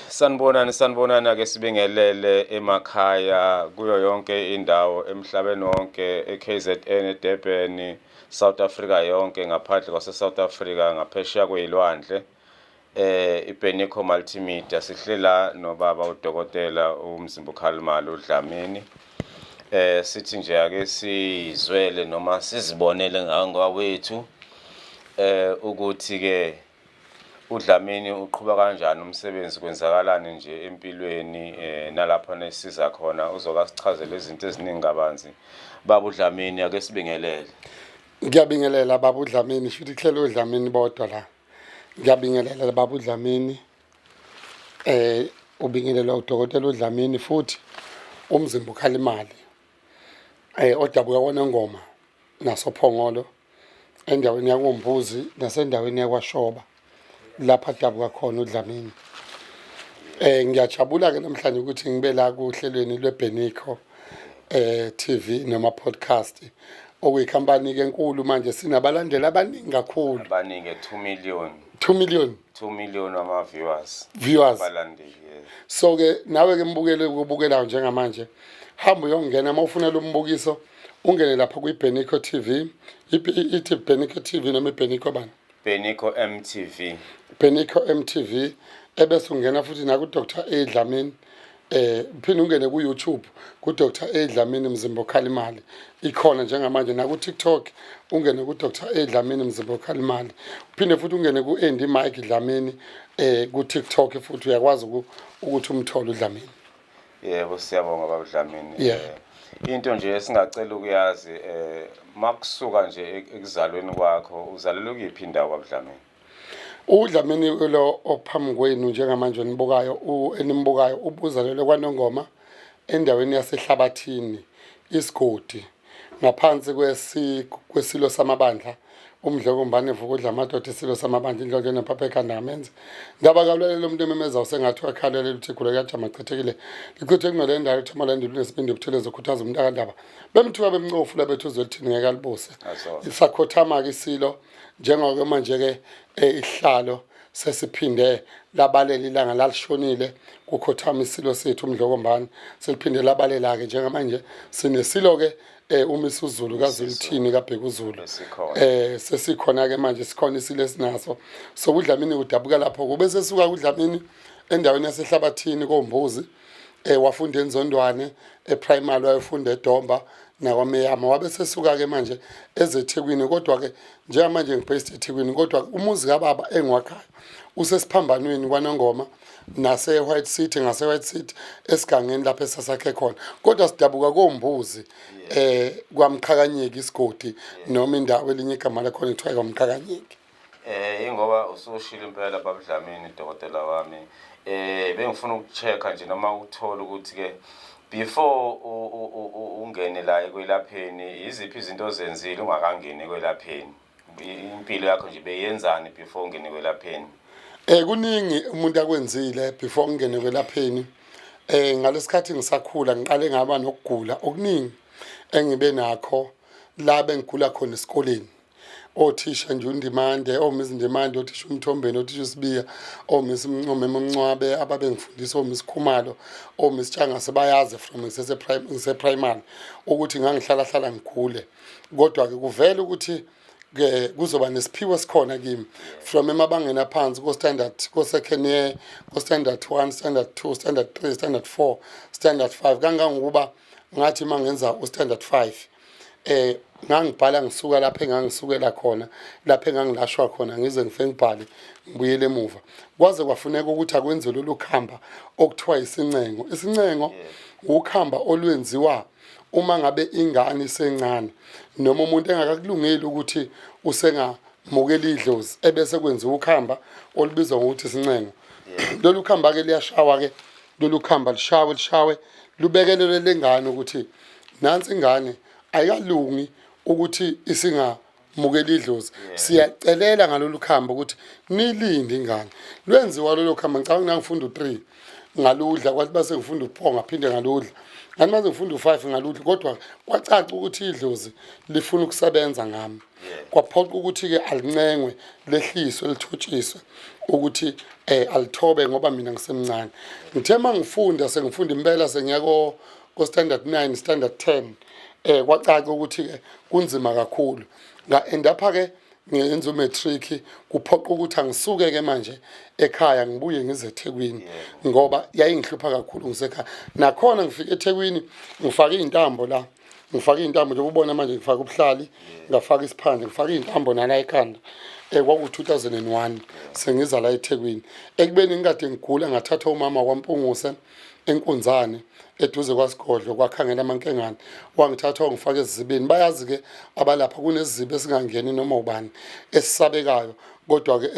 Sanibonani, sanibonani, ake sibingelele emakhaya kuyo yonke indawo emhlabeni wonke, eKZN, eDurban, South Africa yonke, ngaphandle kwase South Africa, ngaphesheya kwezilwandle. IBenico Multimedia sihlela nobaba udokotela uMzimba Khalimali uDlamini. Sithi nje ake sizwele noma sizibonele ngawethu ukuthi ke uDlamini uqhuba kanjani umsebenzi, kwenzakalani nje empilweni, nalapho nesiza khona uzokasichazela izinto eziningi kabanzi. Baba uDlamini, ake sibingelele. Ngiyabingelela, baba uDlamini, shuthi kuhlele uDlamini bodwa la. Ngiyabingelela, baba uDlamini. Ubingelelwa udokotela uDlamini futhi umzimba ukhala imali. Odabuka kwaNongoma nasoPhongolo, endaweni yakoMbuzi nasendaweni yakwaShoba, lapha adabuka khona uDlamini. Ngiyajabula ke namhlanje ukuthi ngibe la kuhlelweni lweBenico TV noma podcast, okuyikhampani ke enkulu. Manje sinabalandeli abaningi kakhulu. Abaningi, 2 million. 2 million. 2 million ama viewers. Viewers. Abalandeli, yeah. So ke nawe ke mbukele ukubukelayo njengamanje, hamba uyongena uma ufuna lo mbukiso, ungene lapha kwi-Benico TV, ithi Benico TV noma iBenico bani? Benico MTV. Benico MTV, ebese ungena futhi naku Dr A Dlamini, uphinde ungene ku YouTube ku Dr A Dlamini Mzimba Okhalimali, ikhona njengamanje, naku TikTok ungene ku Dr A Dlamini Mzimba Okhalimali, uphinde futhi ungene ku Andy Mike Dlamini ku TikTok futhi uyakwazi ukuthi umthole uDlamini. Yebo, siyabonga, baba Dlamini. Into nje esingacela ukuyazi, makusuka nje ekuzalweni kwakho, uzalelwe kuyiphi indawo, baba Dlamini? UDlamini lo ophambi kwenu njengamanje onibukayo, enimbukayo, ubuzalelwe kwaNongoma, endaweni yaseHlabathini, isigodi ngaphansi kwesilo samabandla uMdlokombane Vukudla Amadoda, isilo samabandla, indlondlo enephapha ekhanda ngamenze ndaba kalwelele umuntu ememeza usengathi wakhalela ukuthi igula kuyajama chithekile lichithe kungcwele endawo ithoma landile unesibindi ubuthelezi ukhuthaza umuntu akandaba bemthuka bemncofula bethu uzwe lithini ngeke alibuse. Azona. Isakhothama-ke isilo njengoke manje-ke ihlalo sesiphinde labalela ilanga lalishonile kukhothama isilo sethu uMdlokombane, seliphinde labalela-ke. Njengamanje sinesilo-ke uMisuzulu kaZulithini kaBhekuzulu. Esikhona. Sesikhona ke manje, sikhona isilo esinaso. So uDlamini udabuka lapho, kube sesuka kuDlamini endaweni yaseHlabathini koMbuzi, wafunda eNzondwane eprimary, wayefunda eDomba nakwaMeyama, wabe sesuka ke manje ezeThekwini. Kodwa ke njengamanje ngibased eThekwini, kodwa umuzi kababa engiwakhayo usesiphambanweni kwaNongoma nase White City, ngase White City esigangeni lapho esasakhe khona, kodwa sidabuka koMbuzi kwaMqhakanyeki isigodi noma indawo elinye igama lakhona kuthiwa kwaMqhakanyeki. Ingoba usushilo impela, baba Dlamini, dokotela wami. Bengifuna ukuchecka nje noma ukuthola ukuthi ke before ungene la ekwelapheni, iziphi izinto ozenzile ungakangeni ekwelapheni? Impilo yakho nje beyenzani before ungene ekwelapheni? Kuningi umuntu akwenzile before ngingene kwelapheni. Ngalesikhathi ngisakhula ngiqale ngaba nokugula okuningi engibe nakho la bengigula khona esikoleni. Othisha nje uNdimande, oMiss Ndimande, othisha uMthombeni, othisha uSibiya, oMiss Mncome Mncwabe ababengifundisa, oMiss Khumalo, oMiss Tshangase, bayazi from ngisese ngise primary ukuthi ngangihlala hlala ngigule. Kodwa ke kuvela ukuthi ke kuzoba nesiphiwo esikhona kimi from emabangeni aphansi, ko standard, ko second year, ko standard 1, standard 2, standard 3, standard 4, standard 5, kangangokuba ngathi mangenza u standard 5 ngangibhala ngisuka lapha engangisukela khona, lapha engangilashwa khona, ngize ngifike ngibhale ngibuyele emuva, kwaze kwafuneka ukuthi akwenziwe lolu khamba okuthiwa isincengo. Isincengo ukhamba olwenziwa uma ngabe ingane isencane noma umuntu engakakulungeli ukuthi usengamukela idlozi, ebese kwenziwa ukhamba olubizwa ngokuthi isincengo. Lolu khamba ke liyashawa ke, lolu khamba lishawe lishawe lubekelelwe lengane ukuthi nansi ingane ayikalungi ukuthi isingamukela idlozi, siyacelela ngalolu khamba ukuthi nilinde ingane. Lwenziwa lolo khamba, ngicabanga ngangifunda u3. Ngaludla, kwathi base ngifunda u-4 ngaphinde ngaludla, ngathi mase ngifunda u-5 ngaludla, kodwa kwacaca ukuthi idlozi lifuna ukusebenza ngami. Kwaphoqa ukuthi-ke alincengwe, lehliswe, lithotshiswe ukuthi alithobe, ngoba mina ngisemncane. Ngithe uma ngifunda, sengifunda impela, sengiya ko standard 9, standard 10, kwacaca ukuthi-ke kunzima kakhulu. Nga-end up-ke ngenza umatric, kuphoqa ukuthi angisuke ke manje ekhaya, ngibuye ngize eThekwini, ngoba yayingihlupha kakhulu ngisekhaya. Nakhona ngifike eThekwini ngifake izintambo la, ngifake izintambo nje ubona manje, ngifake ubuhlali, ngafaka isiphandle, ngifake izintambo nala ekhanda. Kwaku 2001 sengiza la eThekwini, ekubeni ngikade ngigula. Ngathatha umama kwaMpunguse enkunzane eduze kwasigodlo kwakhangela amankengane, wangithatha wangifaka esizibeni. Bayazi-ke abalapha, kuneziziba esingangeni noma ubani, esisabekayo, kodwa-ke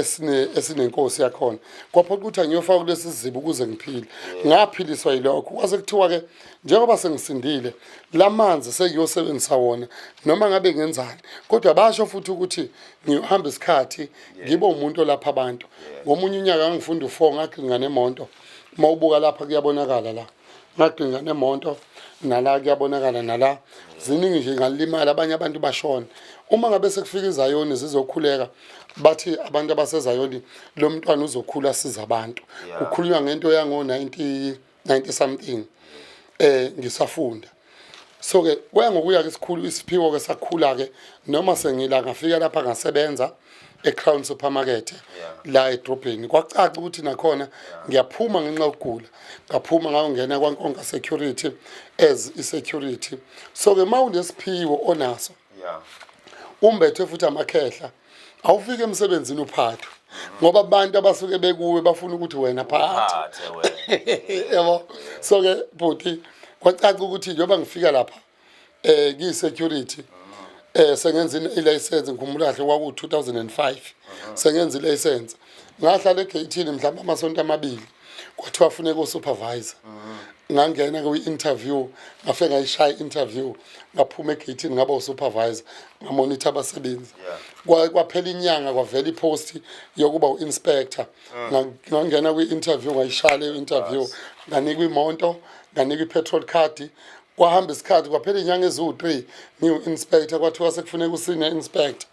esinenkosi yakhona. Kwaphoqa ukuthi angiyofaka kulesi siziba ukuze ngiphile. Ngaphiliswa yilokho. Kwase kuthiwa-ke njengoba sengisindile, la manzi sengiyosebenzisa wona noma ngabe ngenzani. Kodwa basho futhi ukuthi ngiyohamba isikhathi ngibe umuntu olapha abantu. Ngomunye unyaka ngangifunda u-4, ngagqinga nemonto. Uma ubuka lapha kuyabonakala la, ngagqinga nemonto, nala kuyabonakala, nala ziningi nje, ngalimala, abanye abantu bashona. Uma ngabe sekufika izayoni zizokhuleka, bathi abantu abasezayoni, lo mntwana uzokhula asiza abantu. Kukhulunywa ngento yango 90 90 something, ngisafunda. So ke kuya ngokuya ke sikhulu isiphiwo ke, sakhula ke. Noma sengila ngafika lapha, ngasebenza eCrown Supermarket la edrobheni. Kwacaca ukuthi nakhona ngiyaphuma ngenxa yokugula. Ngaphuma ngayongena kwaNkonka Security as i-security. So ke mawunesiphiwo onaso, umbethe futhi amakhehla, awufike emsebenzini uphathwe, ngoba abantu abasuke bekuwe bafuna ukuthi wena phathe. Phathe wena. Yabo. So ke bhuti, kwacaca ukuthi njengoba ngifika lapha kiyi-security, sengenza i-license, ngikhumbula kahle kwaku 2005 sengenza i-license. Ngahlala egeyithini mhlawumbe amasonto amabili, kwathiwa funeka usupervisor. Ngangena kwi-interview, ngafike ngayishaya i-interview, ngaphuma egeyithini, ngaba usupervisor, ngamonitha abasebenzi. Kwaphela inyanga, kwavela ipost yokuba u-inspector. Ngangena kwi-interview, ngayishaya leyo interview, nganikwa imoto, nganikwa i-petrol card. Kwahamba isikhathi, kwaphela inyanga eziwu-3 ngiwu-inspector, kwathiwa sekufuneka u-senior inspector.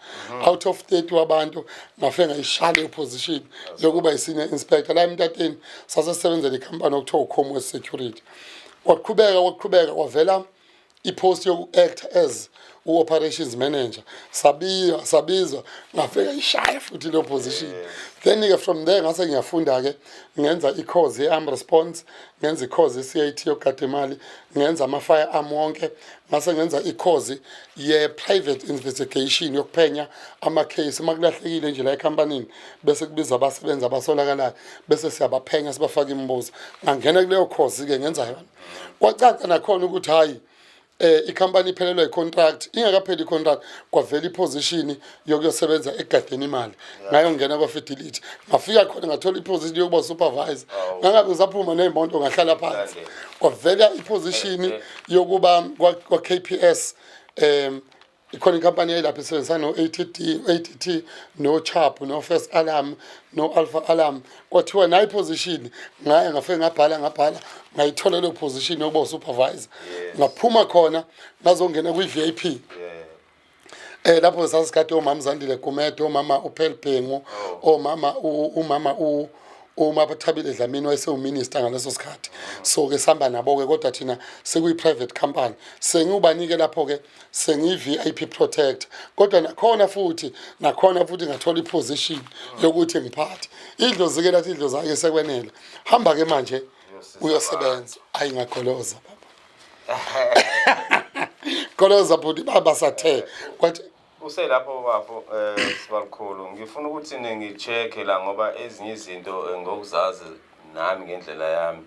Out of 30 wabantu, ngafike ngayishaya leyo position yokuba i-senior inspector la eMtateni. Sasesebenzela ikhampani okuthiwa uComwest Security. Kwaqhubeka, kwaqhubeka, kwavela ipost yoku-act as u-operations manager. Sabizwa, sabizwa, ngafika ishaya futhi leyo position. Then-ke from there ngase ngiyafunda-ke, ngenza i-course ye-arm response, ngenza i-course ye-CAT yokugada imali, ngenza ama-firearm wonke, ngase ngenza i-course ye-private investigation yokuphenya ama-case uma kulahlekile nje la ekhampanini, bese kubiza abasebenzi abasolakalayo, bese siyabaphenya, sibafake imibuzo. Ngangena kuleyo course-ke, ngenza yona. Kwacaca nakhona ukuthi hhayi, ikhampani iphelelwa icontract. Ingakapheli icontract, kwavela iposition yokuyosebenza egadeni imali. Ngayongena kwa-Fidelity, ngafika khona ngathola iposition yokuba supervisor. Ngangabe ngisaphuma ney'moto, ngahlala phansi. Kwavela iposition yokuba kwa-KPS, ikhona inkampani eyayilapha isebenzisana no-ATD, ADT, no-Chubb, no-First Alarm, no-Alpha Alarm. Kwathiwa nayi position, ngaya ngafike ngabhala, ngabhala, ngayithola leyo position yokuba usupervisor. Ngaphuma khona, ngazongena kwi-VIP. Lapho sasikade omama Zandile Gumede, omama uPhel Bhengu, omama umama uma Thabile Dlamini wayesewuminister ngaleso sikhathi. So ke sihamba nabo ke, kodwa thina sekuyi private company. Sengiubanike lapho ke, sengiyi VIP protector. Kodwa nakhona futhi ngathola iposition yokuthi ngiphathe. Idlozi ke lathi, idlozi ake sekwenele. Hamba ke manje uyosebenza. Ayi, ngagoloza baba. Goloza bhuti, baba sathe. Kwathi Uselapho bafo, sibalukhulu, ngifuna ukuthi ningi-check la, ngoba ezinye izinto ngokuzazi nami ngendlela yami,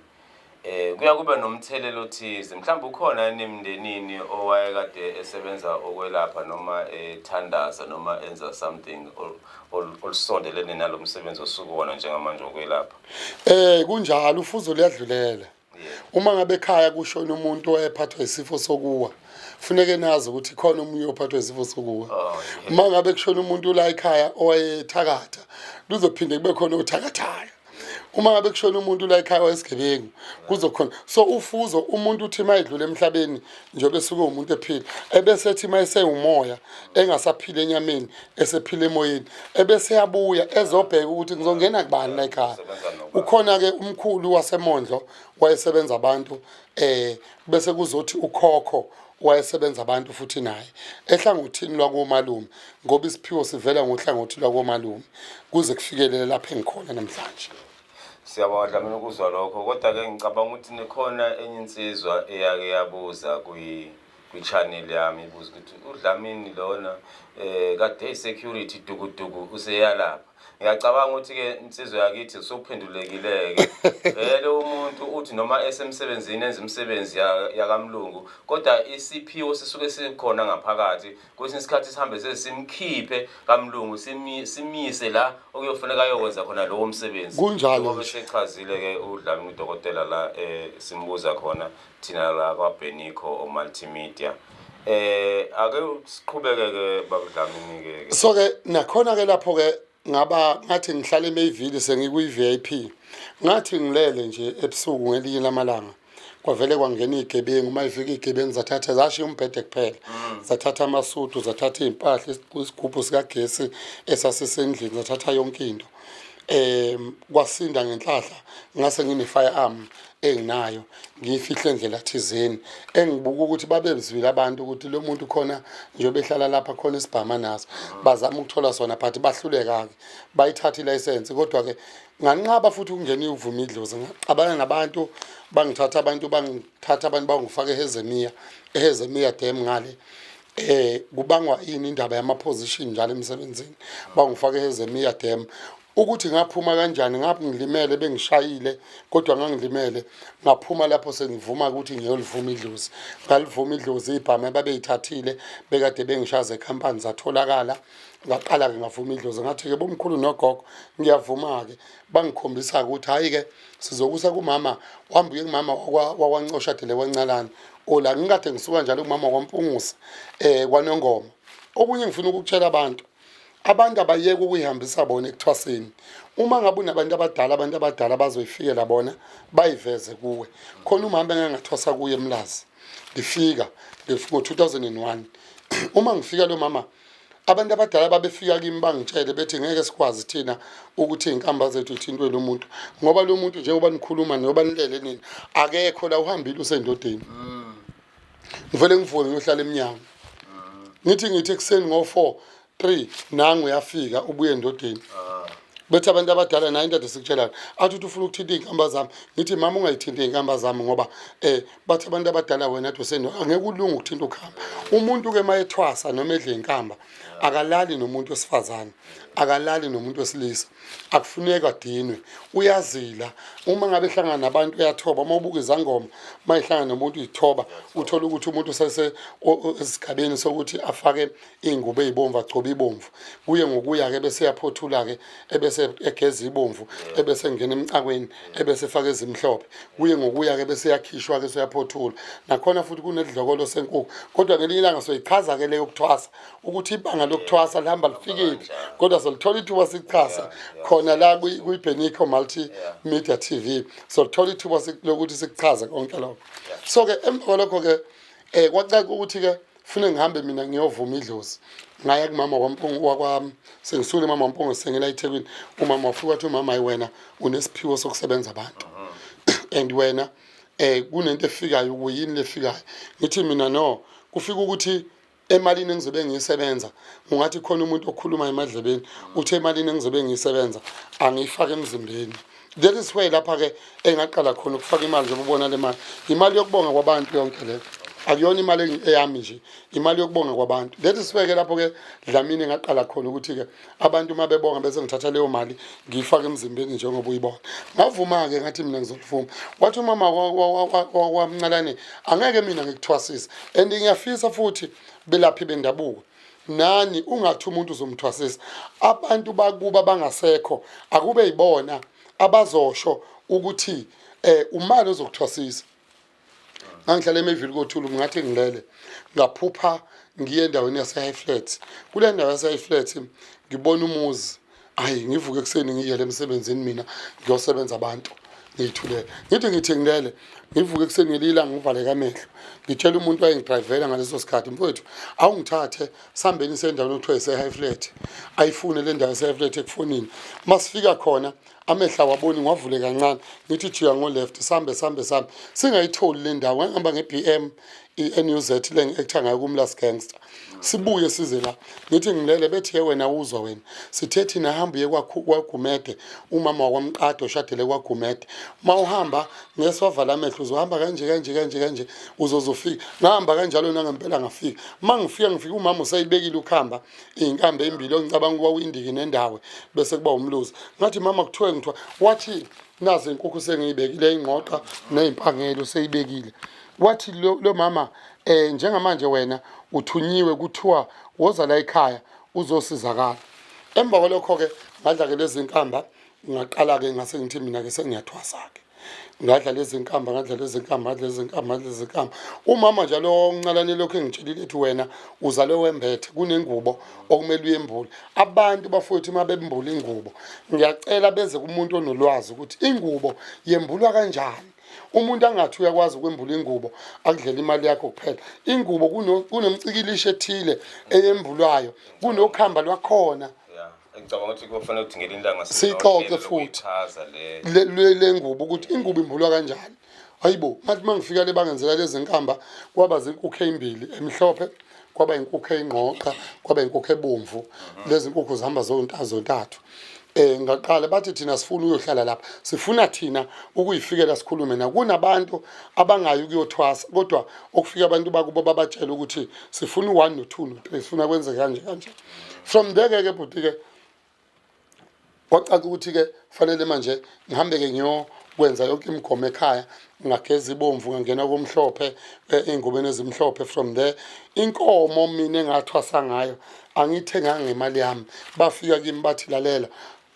kuya kube nomthelelo othize. Mhlawumbe ukhona yini emndenini owayekade esebenza okwelapha noma ethandaza noma enza something olusondelene nalo msebenzi osukuwona njengamanje wokwelapha? Kunjalo, ufuzo luyadlulela. Uma ngabe ekhaya kushona umuntu owayephathwa isifo sokuwa, funeke nazi ukuthi khona omunye ophathwa isifo sokuwa. Uma ngabe kushona umuntu la ekhaya owayethakatha, luzophinde kube khona othakathayo. Uma ngabe kushona umuntu la ekhaya wayesigebengu, kuzokhona so ufuzo umuntu uthi uma edlula emhlabeni njengoba esuke umuntu ephila, ebese ethi uma esewumoya engasaphili enyameni, esephila emoyeni, ebese yabuya ezobheka ukuthi ngizongena kubani la ekhaya. Usebenza nobani? Ukhona-ke umkhulu waseMondlo wayesebenza abantu, bese kuzothi ukhokho wayesebenza abantu futhi naye ehlangothini lwakomalume, ngoba isiphiwo sivela ngohlangothi lwakomalume kuze kufikelele lapho engikhona namhlanje. Siyabonga Dlamini ukuzwa lokho, kodwa-ke ngicabanga ukuthi nikhona enye insizwa eyake yabuza kwi-channel yami, ibuza ukuthi uDlamini lona kade eyi-security dukuduku useyalapha. Ngiyacabanga ukuthi-ke insizwa yakithi usuphendulekile-ke vele. Umuntu uthi noma esemsebenzini enza imisebenzi yakamlungu, kodwa isiphiwo sisuke sikhona ngaphakathi. Kwesinye isikhathi sihambe sesimkhiphe kamlungu, simise la okuyofuneka ayokwenza khona lowo msebenzi. Kunjalo Njengoba nje. sechazile-ke uDlamini udokotela la, simbuza khona thina la kwaBhenico Multimedia. Ake siqhubeke-ke babuDlamini ke. So ke nakhona ke lapho ke ngaba ngathi ngihlala eMayville, sengikwi-VIP, ngathi ngilele nje ebusuku ngelinye lamalanga, kwavele kwangena iy'gebengu. Uma ifika iy'gebengu zathatha, zashiya umbhede kuphela, zathatha amasudu, zathatha iy'mpahla, isigubhu sikagesi esasisendlini, zathatha yonke into. Kwasinda ngenhlahla ngase ngine-firearm enginayo, ngiyifihle endlela thizeni, engibuka ukuthi babezwile abantu ukuthi lo muntu khona njengoba ehlala lapha khona isibhama naso, bazama ukuthola sona but bahluleka-ke, bayithatha ilayisensi. Kodwa-ke nganqaba futhi ukungena uvuma idlozi, ngaxabana nabantu, bangithatha abantu, bangithatha abantu, bangifaka eHezemiya, eHezemiya Dam ngale, kubangwa ini indaba yama position njalo emsebenzini. Bangifaka eHezemiya Dam, ukuthi ngaphuma kanjani ngapho ngilimele, bengishayile kodwa ngangilimele, ngaphuma lapho sengivuma ukuthi ngiyolivuma idlozi. Ngalivuma idlozi, ibhama ababeyithathile bekade bengishaza ekhampani zatholakala. Ngaqala-ke ngavuma idlozi, ngathi-ke bomkhulu nogogo ngiyavuma-ke. Bangikhombisa-ke ukuthi hhayi-ke sizokusa kumama, wambuye kumama wakwaNcoshadele kwaNcalane ola, ngikade ngisuka njalo kumama kwaMpungusa kwaNongoma. Okunye ngifuna ukukutshela abantu, abantu abayeke ukuyihambisa bona ekuthwaseni. Uma ngabe unabantu abadala, abantu abadala bazoyifikela bona, bayiveze kuwe. Khona umama engangathwasa kuye eMlazi, ngifika ngo-2001, uma ngifika lo mama, abantu abadala babefika kimi bangitshele bethi ngeke sikwazi thina ukuthi iy'nkamba zethu ithintwe lo muntu, ngoba lo muntu njengoba nikhuluma noba nilele nina akekho la, uhambile usendodeni. Ngivele ngivuke ngiyohlala emnyango, ngithi ekuseni ngo-4 3 nangu uyafika ubuye endodeni. Bethi abantu abadala nayo into ade sikutshelayo, athi uthi ufuna ukuthinta iy'nkamba zami. Ngithi mama ungayithinti iy'nkamba zami, ngoba bathi abantu abadala wena athi usendo angeke ulunge ukuthinta ukhamba. Umuntu-ke uma ethwasa noma edle inkamba akalali nomuntu wesifazane, akalali nomuntu wesilisa, akufuneki adinwe, uyazila. Uma ngabe ehlangana nabantu uyathoba. Uma ubuka izangoma uma ihlangana nomuntu uyithoba, uthola ukuthi umuntu usese esigabeni sokuthi afake iy'ngubo ey'bomvu, agcobe ibomvu, kuye ngokuya-ke bese eyaphothula-ke, ebese egeza ibomvu, ebese engena emcakweni, ebese efaka ezimhlophe, kuye ngokuya-ke bese eyakhishwa-ke, seyaphothula nakhona futhi kunedlokolo senkukhu. Kodwa ngelinye ilanga soyichaza-ke leyo kuthwasa, ukuthi ibanga lokuthwasa lihamba lifikephi, kodwa solithola ithuba sikuchaze khona la kwi-Benico Multimedia TV, solithola ithuba lokuthi sikuchaze konke lokho. So-ke emva kwalokho-ke kwacaca ukuthi-ke fune ngihambe mina ngiyovuma idlozi. Ngaya kumama kwaMpungu wakwa, sengisukile mama waMpungu, sengela eThekwini. Umama wafika wathi umama, hayi wena unesiphiwo sokusebenza abantu and wena kunento efikayo. Kuyini lefikayo? Ngithi mina no, kufika ukuthi emalini engizobe ngiyisebenza, ungathi khona umuntu okhuluma emadlebeni uthe emalini engizobe ngiyisebenza angiyifake emzimbeni. That is where lapha-ke engaqala khona ukufaka imali. Njengoba ubona le mali, imali yokubonga kwabantu yonke le, akuyona imali eyami nje, imali yokubonga kwabantu. That is where-ke lapho-ke Dlamini engaqala khona ukuthi-ke abantu uma bebonga bese ngithatha leyo mali ngiyifake emzimbeni njengoba uyibona. Ngavuma-ke, ngathi mina ngizolivuma. Wathi umama waMncalane angeke mina ngikuthwasise, and ngiyafisa futhi belaphi bendabuko nani, ungathi umuntu uzomthwasisa, abantu bakuba bangasekho akube yibona abazosho ukuthi umali ozokuthwasisa. Ngangihlala eMayville koThulu, ngathi ngilele ngaphupha ngiye endaweni yase-High Flats. Kule ndawo yase-High Flats ngibona umuzi. Hayi, ngivuke ekuseni ngiyele emsebenzini mina, ngiyosebenza abantu, ngiyithulele. Ngithi ngithi ngilele, ngivuke ekuseni ngelila, ngivaleke amehlo, ngitshela umuntu wayengidrayivela ngaleso sikhathi, mfowethu, awungithathe sihambeni sendaweni okuthiwa ise-high flat. Ayifune le ndawo ese-high flat ekufonini. Masifika khona, amehlo awaboni, ngiwavule kancane, ngithi jika ngo-left, sihambe sihambe sihambe, singayitholi le ndawo. Ngangihamba nge-BM i-NUZ le ngi-actor ngayo kuMlas Gangster. Sibuye size la, ngithi ngilele, bethi ye wena uzwa wena, sithe thina hamba uye kwaGumede, umama wakwamqado oshadele kwaGumede. Uma uhamba ngeke siwavala amehlo, uzohamba kanje kanje kanje kanje, uzozofika. Ngahamba kanjalo nangempela ngafika. Uma ngifika, ngifika umama usayibekile ukuhamba iy'nkambi ey'mbili, ongicabanga ukuba uyindiki nendawo bese kuba umluzi. Ngathi mama kuthiwe ngithiwa, wathi nazi inkukhu sengiyibekile, ingqoqa ney'mpangelo seyibekile. Wathi lo mama, njengamanje wena uthunyiwe, kuthiwa woza la ekhaya uzosizakala. Emva kwalokho-ke ngadla-ke lezi nkamba, ngaqala-ke ngase ngithi mina-ke sengiyathwasa-ke. Ngadla lezi nkamba, ngadla lezi nkamba, ngadla lezi nkamba, ngadla lezi nkamba. Umama njalo omncalane lokhu engitshelile, ethi wena uzalwe wembethe, kunengubo okumele uyembule. Abantu bafowethu, uma bembula ingubo, ngiyacela beze kumuntu onolwazi ukuthi ingubo yembulwa kanjani. Umuntu angathi uyakwazi ukwembula ingubo akudlela imali yakho kuphela. Ingubo kunomcikilisho ethile eyembulwayo, kunokhamba lwakhona. Yeah. Ngicabanga ukuthi kufanele ukuthi ngelinye ilanga siyixoxe futhi ukuyichaza le le ngubo, ukuthi ingubo imbulwa kanjani. Hayibo, ngathi uma ngifika le bangenzela lezi nkamba, kwaba zinkukhu ey'mbili, emhlophe, kwaba inkukhu eyingqoqa, kwaba inkukhu ebomvu. Lezi nkukhu zihamba zontathu. Ngaqala bathi thina sifuna uyohlala lapha, sifuna thina ukuyifikela sikhulume na. Kunabantu abangayi ukuyothwasa, kodwa okufika abantu bakubo babatshela ukuthi sifuna u-1 no-2 no-3, sifuna kwenzeke kanje kanje. From there ke bhuti ke kwacaca ukuthi ke fanele manje ngihambe ke ngiyokwenza yonke imigomo ekhaya. Ngageza ibomvu, ngangena komhlophe, ey'ngubeni ezimhlophe. From there, inkomo mina engathwasa ngayo angiyithenganga ngemali yami. Bafika kimi bathi, lalela,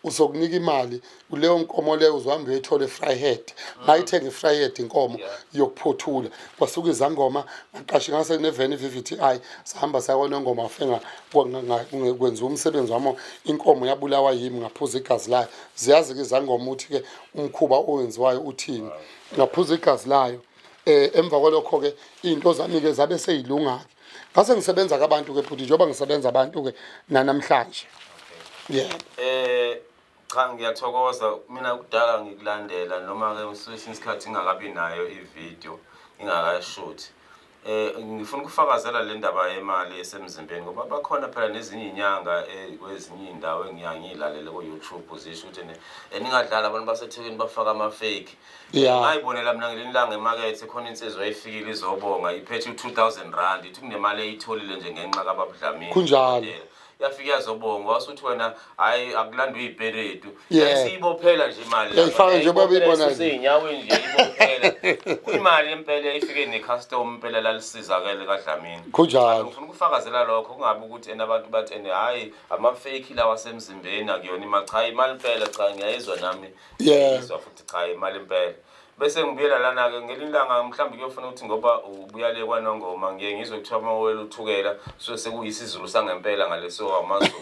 uzokunika imali, leyo nkomo leyo uzohamba uyoyithola eVryheid. Ngayithenga eVryheid inkomo yokuphothula. Kwasuka izangoma, ngaqasha ngase neveni i-VVTi, sahamba sayakwanongoma, ngafika kwenziwa umsebenzi wami, inkomo yabulawa yimi, ngaphuza igazi layo. Ziyazi-ke izangoma ukuthi-ke umkhuba owenziwayo uthini. Ngaphuza igazi layo. Emva kwalokho-ke iy'nto zami-ke zabe seyilunga-ke, ngase ngisebenza kabantu-ke futhi, njengoba ngisebenza abantu-ke nanamhlanje, yebo. Cha, ngiyathokoza. Mina kudala ngikulandela, noma ke kwesinye isikhathi ngingakabi nayo ivideo, ngingakashuthi. Ngifuna ukufakazela le ndaba yemali esemzimbeni, ngoba bakhona phela nezinye inyanga kwezinye iy'ndawo engiya ngiyilalele ku-YouTube, zisho ukuthi ningadlali, abantu baseThekwini bafaka ama-fake. Ngayibonela mina ngelinye ilanga emakethe, khona insizwa eyifikile izobonga, iphethe u-R2000, ithi kunemali eyitholile nje ngenxa kaBaba Dlamini. Kunjalo. Yafika yazobonga, wasuthi wena hhayi, akulandwa iy'peredu. Yayisiyibophela nje imali. Yayifaka nje babeyibona nje. Ey'nyaweni nje ibophela imali impela, ifike ne-customer impela lalisizakele kaDlamini. Kunjalo. Ngifuna ukufakazela lokho, kungabi ukuthi ena abantu bathi ene hhayi, ama-fake lawa asemzimbeni, akuyona imali. Cha, imali impela, cha, ngiyayizwa nami. Ngiyayizwa futhi, cha, imali impela. Bese ngibuyela lana-ke ngelinye ilanga, mhlawumbe kuyofuna ukuthi ngoba ubuya le kwaNongoma, ngiye ngizwe kuthiwa uma wela uThukela suke sekuyisiZulu sangempela ngaleso amaZulu.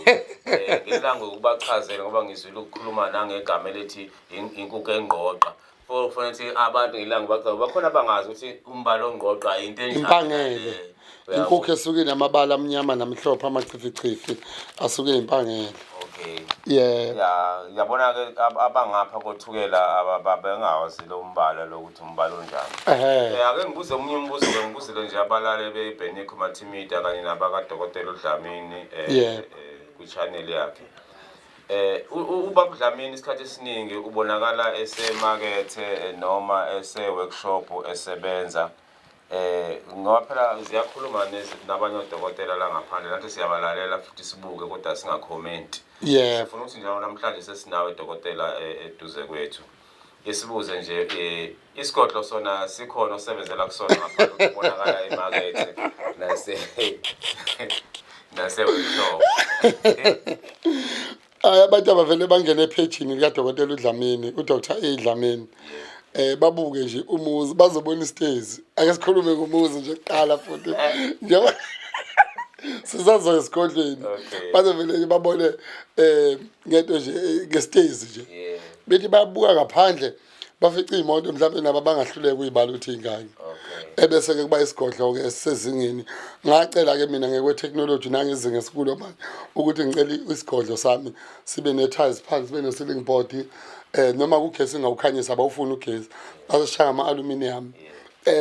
Ngelinye ilanga ukubachazele, ngoba ngizwile ukukhuluma nangegama elithi inkukhu engqoqa. Kufanele ukuthi abantu ngelanga bachaze, bakhona abangazi ukuthi umbala ongqoqa into enjani. Impangele. Uyabo. Inkukhu esuke inamabala amnyama namhlophe, amachifichifi, asuke impangele. Okay. Ya, yabona ke abangapha koThukela ababengawazi lo mbala lokuthi umbala onjani. Ake ngibuze omunye umbuzo ke, ngibuzile nje abalale beBenikho Multimedia kanye nabakadokotela uDlamini kwi-channel yakhe. Ubaba Dlamini isikhathi esiningi ubonakala esemakethe noma ese-workshop esebenza. Ngoba phela ziyakhuluma nabanye odokotela la ngaphandle, nathi siyabalalela futhi sibuke, kodwa singakhomenti. Sifuna ukuthi njalo namhlanje sesinawe dokotela eduze kwethu, isibuze nje, isigodlo sona sikhona osebenzela kusona ngaphandle ukubonakala emakethe nase workshop? Hayi, abantu abavele bangene ephejini likadokotela uDlamini, uDr A Dlamini, babuke nje umuzi, bazobona isitezi. Ake sikhulume ngomuzi nje kuqala futhi, njengoba Sisazoya esigodlweni. Bazovele babone ngento nje, ngesitezi nje. Bethi babuka ngaphandle bafica iy'moto mhlawumbe nabo abangahluleka ukuyibala ukuthi ingaki. Ebese-ke kuba isigodlo-ke esisezingeni. Ngacela-ke mina ngekwe-technology nangezinga esikulo manje ukuthi ngicela isigodlo sami sibe ne-tiles phansi, sibe ne-ceiling board, noma kugesi ngawukhanyisa, abawufuni ugesi, basishaya ama-aluminium.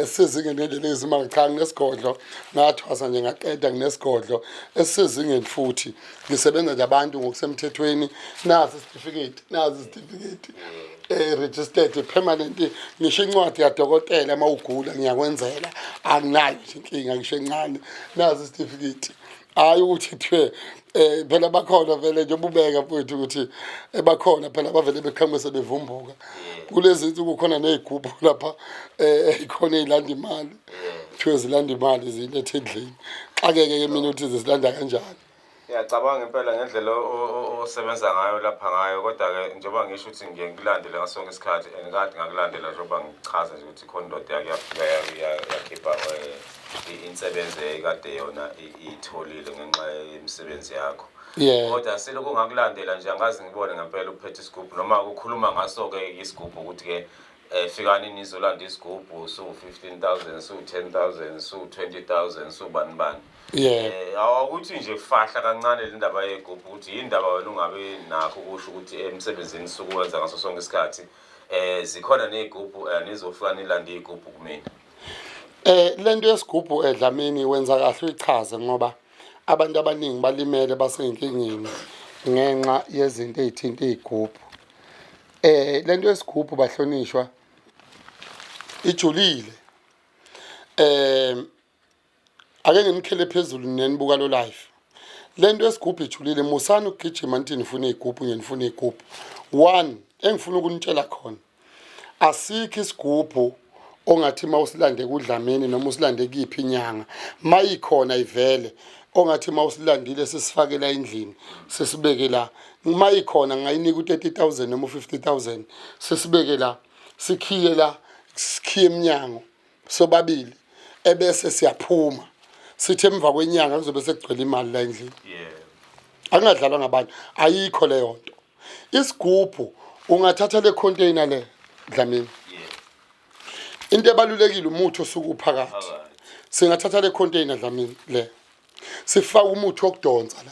Sizingeni ngendlela ezimanga. Cha, nginesigodlo, ngathwasa nje ngaqeda, nginesigodlo esisezingeni futhi ngisebenza nje abantu ngokusemthethweni. Nasi isitifiketi, nazi isitifiketi, registered permanent. Ngisho incwadi kadokotela uma ugula ngiyakwenzela, anginayo nje inkinga ngisho encane. Nazi isitifiketi. Hayi ukuthi kuthiwe phela bakhona vele nje ububeka mfowethu ukuthi bakhona phela bavele beqhamuke sebevumbuka kulezi nsuku. Khona ney'gubhu lapha, ikhona ey'landa imali, kuthiwe zilanda imali ziyilethe endlini. Xakeke-ke mina ukuthi zizilanda kanjani. Ngiyacabanga impela ngendlela osebenza ngayo lapha ngayo, kodwa-ke njengoba ngisho ukuthi ngiye ngikulandele ngaso sonke isikhathi and kade ngakulandela, njengoba ngichaza nje ukuthi khona indoda yake yafika yakhipha insebenzo eyayikade yona iyitholile ngenxa yemisebenzi yakho. Kodwa selokhu ngakulandela nje angazi ngibone ngempela uphethe isigubhu noma ukukhuluma ngaso-ke isigubhu, ukuthi-ke fikani nizolanda isigubhu su-15 000, su-10 000, su-20 000, su-bani bani. Awukuthi nje fahla kancane le ndaba yegubhu, ukuthi yindaba wena ungabe nakho ukusho ukuthi emsebenzini sukuwenza ngaso sonke isikhathi zikhona ney'gubhu, nizofika nilande iy'gubhu kumina. Lento yesigubhu, eDlamini, wenza kahle uyichaze ngoba abantu abaningi balimele, basey'nkingeni ngenxa yezinto ey'thinta iy'gubhu. Lento yesigubhu, bahlonishwa, ijulile. Ake nginikhele phezulu nenibuka lo live. Lento yesigubhu ijulile, musani ukugijima nithi nifuna iy'gubhu nje, nifuna iy'gubhu. One, engifuna ukunitshela khona, asikho isigubhu ongathi uma usilande kuDlamini noma usilande kuyiphi inyanga, mayikhona ivele, ongathi uma usilandile sisifakela endlini sisibeke la. Mayikhona ngayinika u-30 000 noma u-50 000, sisibeke la, sikhiye la, sikhiye eminyango sobabili, ebese siyaphuma, sithi emva kwenyanga kuzobe sekugcwele imali la endlini. Akungadlalwa ngabantu, ayikho leyo nto. Isigubhu ungathatha le container le, Dlamini, into ebalulekile umuthi osuke uphakathi. Singathatha le container, Dlamini, le sifake umuthi wokudonsa la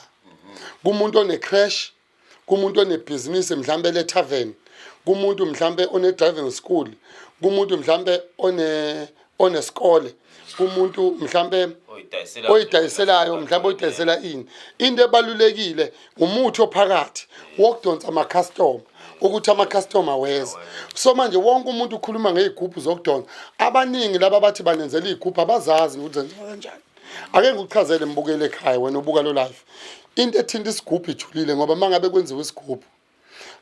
kumuntu one-creche, kumuntu onebhizinisi mhlambe le tavern, kumuntu mhlambe one driving school, kumuntu mhlambe onesikole, kumuntu mhlambe oyidayisela oyidayiselayo, mhlawumbe oyidayisela ini. Into ebalulekile umuthi ophakathi wokudonsa ama-customer, ukuthi ama-customer weza. So manje wonke umuntu ukhuluma ngey'gubhu zokudonsa. Abaningi laba bathi banenzela iy'gubhu abazazi ukuthi zenziwa kanjani. Ake ngikuchazele, mbukele ekhaya, wena ubuka lo live, into ethinta isigubhu ijulile, ngoba uma ngabe kwenziwa isigubhu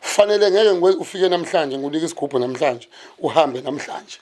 fanele ngeke ufike namhlanje ngikunike isigubhu namhlanje uhambe namhlanje.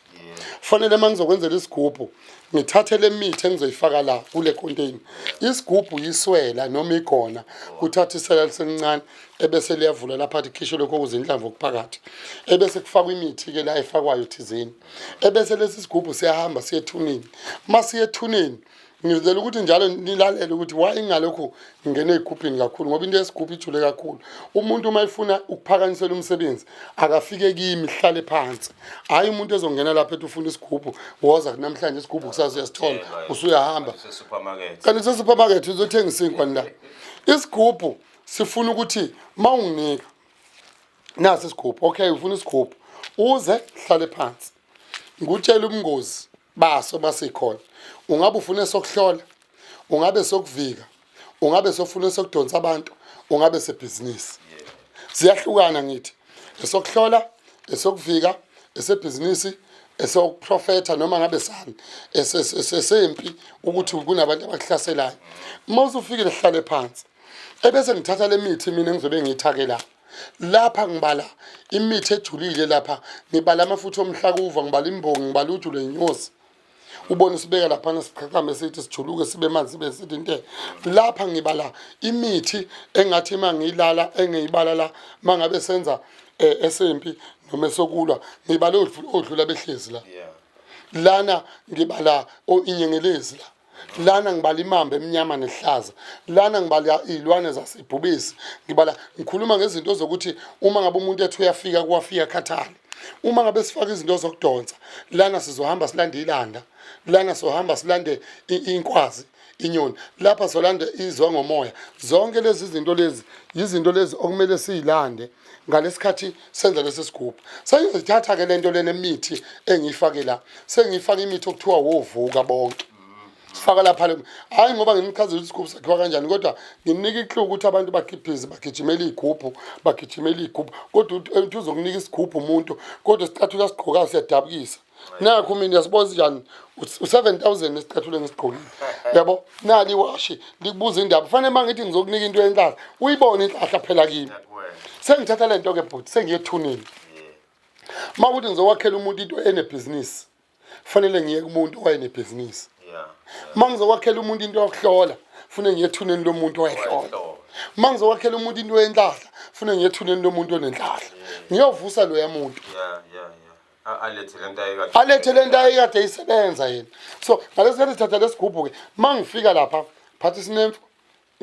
Fanele uma ngizokwenzela isigubhu ngithathe le mithi engizoyifaka la kule container. Isigubhu yiswela noma igona, kuthatha isela liselincane ebese liyavula lapha, athi khishwe lokho okuzinhlamvu okuphakathi, ebese kufakwa imithi-ke la efakwayo thizeni, ebese lesi sigubhu siyahamba siye ethuneni. Uma siye ethuneni, ngizela ukuthi njalo nilalele ukuthi why ngalokhu ngingena ey'gubhini kakhulu, ngoba into yesigubhu ijule kakhulu. Umuntu uma efuna ukuphakanyisela umsebenzi akafike kimi, hlale phansi. Hhayi umuntu ezongena lapha ethi ufuna isigubhu, woza namhlanje isigubhu, kusasa uyasithola, usuyahamba. Supermarket. Kanti kuse-supermarket uzothenga isinkwa la. Isigubhu sifuna ukuthi uma unginika nasi isigubhu, okay, ufuna isigubhu, uze hlale phansi ngutshela ubungozi baso masikhona. Ungabe ufune sokuhlola, ungabe sokuvika, ungabe sofuna sokudonsa abantu, ungabe sebhizinisi. Ziyahlukana, ngithi esokuhlola, esokuvika, esebhizinisi, esokuprofetha, noma ngabe sani esempi, ukuthi kunabantu abakuhlaselayo. Uma usufikile hlale phansi, ebese ngithatha le mithi mina engizobe ngiyithake la. Lapha ngibala imithi ejulile, lapha ngibala amafutha omhlakuva, ngibala imbongi, ngibala uju lwenyosi, ubone sibeka laphana, siqhaqhame, sithi sijuluke, sibe manzi, sibe sithi nte. Lapha ngibala imithi engathi uma ngiyilala, engiyibala la, uma ngabe senza esempi noma esokulwa, ngibala odlula behlezi la. Lana ngibala inyengelezi la. Lana ngibala imamba emnyama nehlaza, lana ngibala iy'lwane zasebhubesi, ngibala ngikhuluma ngezinto zokuthi uma ngabe umuntu ethi uyafika kuwafika khathale. Uma ngabe sifaka izinto zokudonsa lana, sizohamba silande ilanda, lana sohamba silande inkwazi, inyoni, lapha solanda izwa ngomoya. Zonke lezi zinto lezi yizinto lezi okumele siyilande ngalesikhathi senza lesi sigubhu. Sengizithatha ke lento lena emithi engiyifake la, sengiyifaka imithi okuthiwa wovuka bonke, sifaka lapha le. Hayi, ngoba nginichazela ukuthi isigubhu sakhiwa kanjani, kodwa nginika i-clue ukuthi abantu bakhiphize, bagijimela iy'gubhu, bagijimela iy'gubhu, kodwa uthi uzokunika isigubhu umuntu, kodwa isicathulo asigqokayo siyadabukisa. Nakho mina uyasibona sinjani, u-7000 isicathulo engisigqokile, yabo. Nali iwashi likubuza indaba, kufanele uma ngithi ngizokunika into yenhlahla uyibone inhlahla phela kimi. Sengithatha le nto-ke bhuti, sengiye ethuneni. Uma kuthi ngizokwakhela umuntu into enebhizinisi, fanele ngiye kumuntu owayenebhizinisi. Uma ngizokwakhela umuntu into yokuhlola, fune ngiye ethuneni lomuntu owayehlola. Uma ngizokwakhela umuntu into yenhlahla, fune ngiye ethuneni lomuntu onenhlahla, ngiyovusa loya muntu. Alethe lento ayekade alethe lento ayekade isebenza yena. So ngalesi sikhathi sithatha lesigubhu-ke, uma ngifika lapha phathi isinemfu,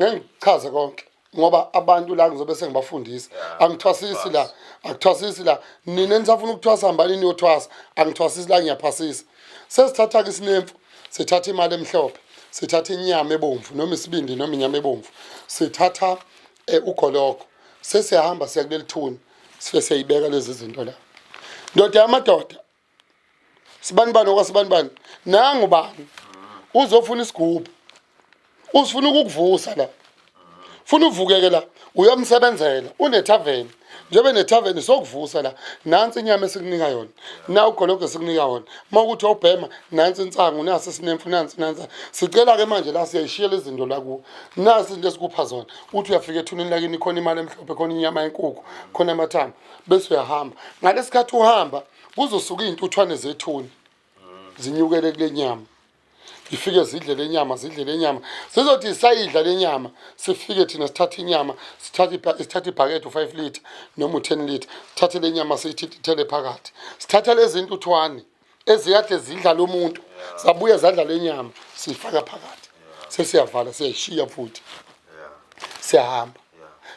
ngeke ngichaze konke ngoba abantu la ngizobe sengibafundisa. Angithwasisi la, akuthwasisi la. Nina nisafuna ukuthwasa, hambani niyothwasa. Angithwasisi la, ngiyaphasisa. Sesithatha-ke isinemfu, sithatha imali emhlophe, sithatha inyama ebomvu noma isibindi noma inyama ebomvu, sithatha ugologo, sesiyahamba siya kuleli thuna, sifike siyayibeka lezi zinto la. Ndoda yamadoda, sibani bani okwasibani bani, nangu bani uzofuna isigubhu, usifuna ukukuvusa la, funa uvukeke la, uyomsebenzela unethaveni, njengoba enethaveni sokuvusa la. Nansi inyama esikunika yona, na ugologo esikunika wona, uma ukuthi obhema, nansi insangu, nasi isinemfu, nansi nansi. Sicela-ke manje la siyayishiyela izinto la kuwo, nasi izinto esikupha zona. Uthi uyafika ethuneni lakini, khona imali emhlophe, khona inyama yenkukhu, khona amathambo, bese uyahamba. Ngalesi khathi uhamba, kuzosuka iy'ntuthwane zethuni zinyukele kule nyama, ifike zidle le nyama, zidle le nyama. Sizothi isayidla le nyama, sifike thina sithathe inyama, sithathe ibhakede u-5 litre noma u-10 litre, sithathe le nyama siyithithele phakathi, sithathe lezi ntuthwane ezikade zidla lo muntu, zabuya zadla le nyama, siyifaka phakathi, sesiyavala, siyayishiya futhi, siyahamba,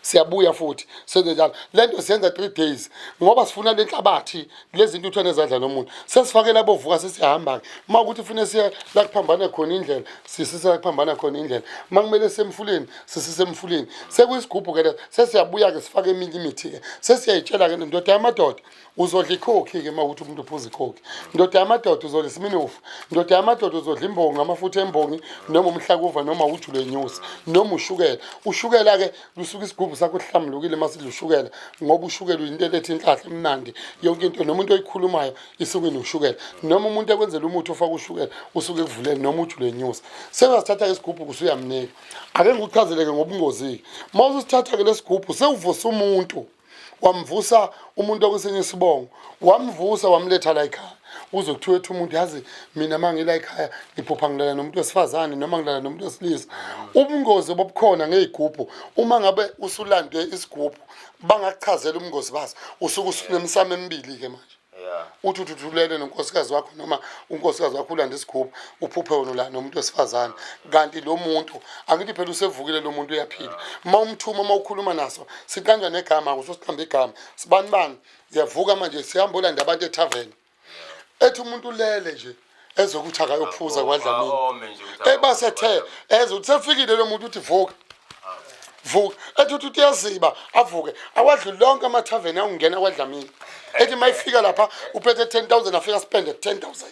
siyabuya futhi, senze njalo. Le nto siyenza 3 days ngoba sifuna le nhlabathi, lezi ntuthwane ezadla nomuntu, sesifakela bovuka. Sesiyahamba-ke. Uma ukuthi fune siye la kuphambana khona indlela, sisise la kuphambana khona indlela. Uma kumele sisemfuleni, sisisemfuleni. Sekuyisigubhu-ke leso. Sesiyabuya-ke, sifake eminye imithi-ke, sesiyayitshela-ke, ndoda yamadoda, uzodla ikhokhi-ke. Uma ukuthi umuntu uphuza ikhokhi, ndoda yamadoda, uzodla isiminofu. Ndoda yamadoda, uzodla imbongi, amafutha embongi, noma umhlakuva, noma uju lwenyosi, noma ushukela. Ushukela-ke lusuke isigubhu sakho sihlambulukile uma sidla ushukela, ngoba ushukela uyinto eletha inhlahla emnandi. Yonke into noma into oyikhulumayo isuke inoshukela, noma umuntu ekwenzela umuthi ofaka ushukela, usuke ekuvulele, noma uju lwenyosi. Sewuyasithatha-ke isigubhu, usuyamnika. Ake ngikuchazeleke ngobungozi-ke. Uma ususithatha-ke lesigubhu, sewuvusa umuntu, wamvusa umuntu okwesinye isibongo, wamvusa wamletha la ekhaya, uze kuthiwe ethi umuntu, yazi mina uma ngila ekhaya ngiphupha ngilala nomuntu wesifazane noma ngilala nomuntu wesilisa. Ubungozi obukhona ngey'gubhu, uma ngabe usulande isigubhu, bangakuchazela ubungozi baso. Usuke usunemisamo emibili-ke manje. Uthi uthi ulele nonkosikazi wakho noma unkosikazi wakho, ulande isigubhu, uphuphe wena la nomuntu wesifazane, kanti lo muntu, angithi phela usevukile lo muntu, uyaphila. Uma umthuma, uma ukhuluma naso, siqanjwa negama, akuso siqamba igama, sibani bani, siyavuka manje, sihamba olanda abantu ethaveni. Ethi umuntu ulele nje, ezokuthi akayophuza kwaDlamini, Ome nje ukuthi ebasethe eze ukuthi sefikile lo muntu, uthi vuka, vuka. Ethi uthi uyaziba, avuke, awadluli lonke amathaveni awungena kwaDlamini. Ethi uma ifika lapha uphethe 10,000, afika spende 10,000.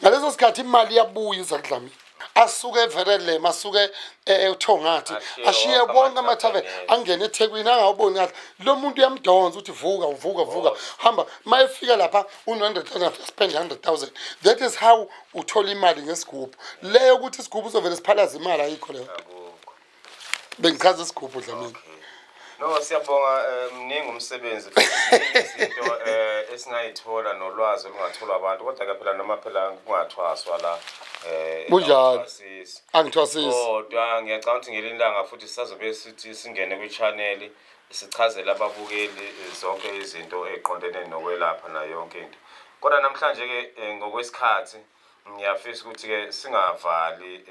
Ngaleso sikhathi imali iyabuya iza kuDlamini, asuke eVerelem, asuke eThongathi, ashiye ashiye wonke wonke amathaveni, amathaveni. Angene eThekwini, angawuboni kahle lo muntu, uyamdonsa, uthi vuka, uvuka, vuka, hamba. Uma efika lapha u-100,000, afika spend 100,000. That is how uthola imali ngesigubhu. Leyo ukuthi isigubhu uzovele siphalaze imali, ayikho leyo. Akukho. Bengichaza isigubhu, Dlamini. Okay. No, siyabonga, mningi umsebenzi futhi ziningi izinto esingayithola nolwazi olungatholwa abantu, kodwa ke phela noma phela kungathwaswa la Kunjalo. awuthwasisi. Angithwasisi. Kodwa ngiyacabanga ukuthi ngelinye ilanga futhi sisazobe sithi singene kwi-channel, sichazele ababukeli zonke izinto ey'qondene nokwelapha nayo yonke into. Kodwa namhlanje ke, ngokwesikhathi Ngiyafisa ukuthi-ke singavali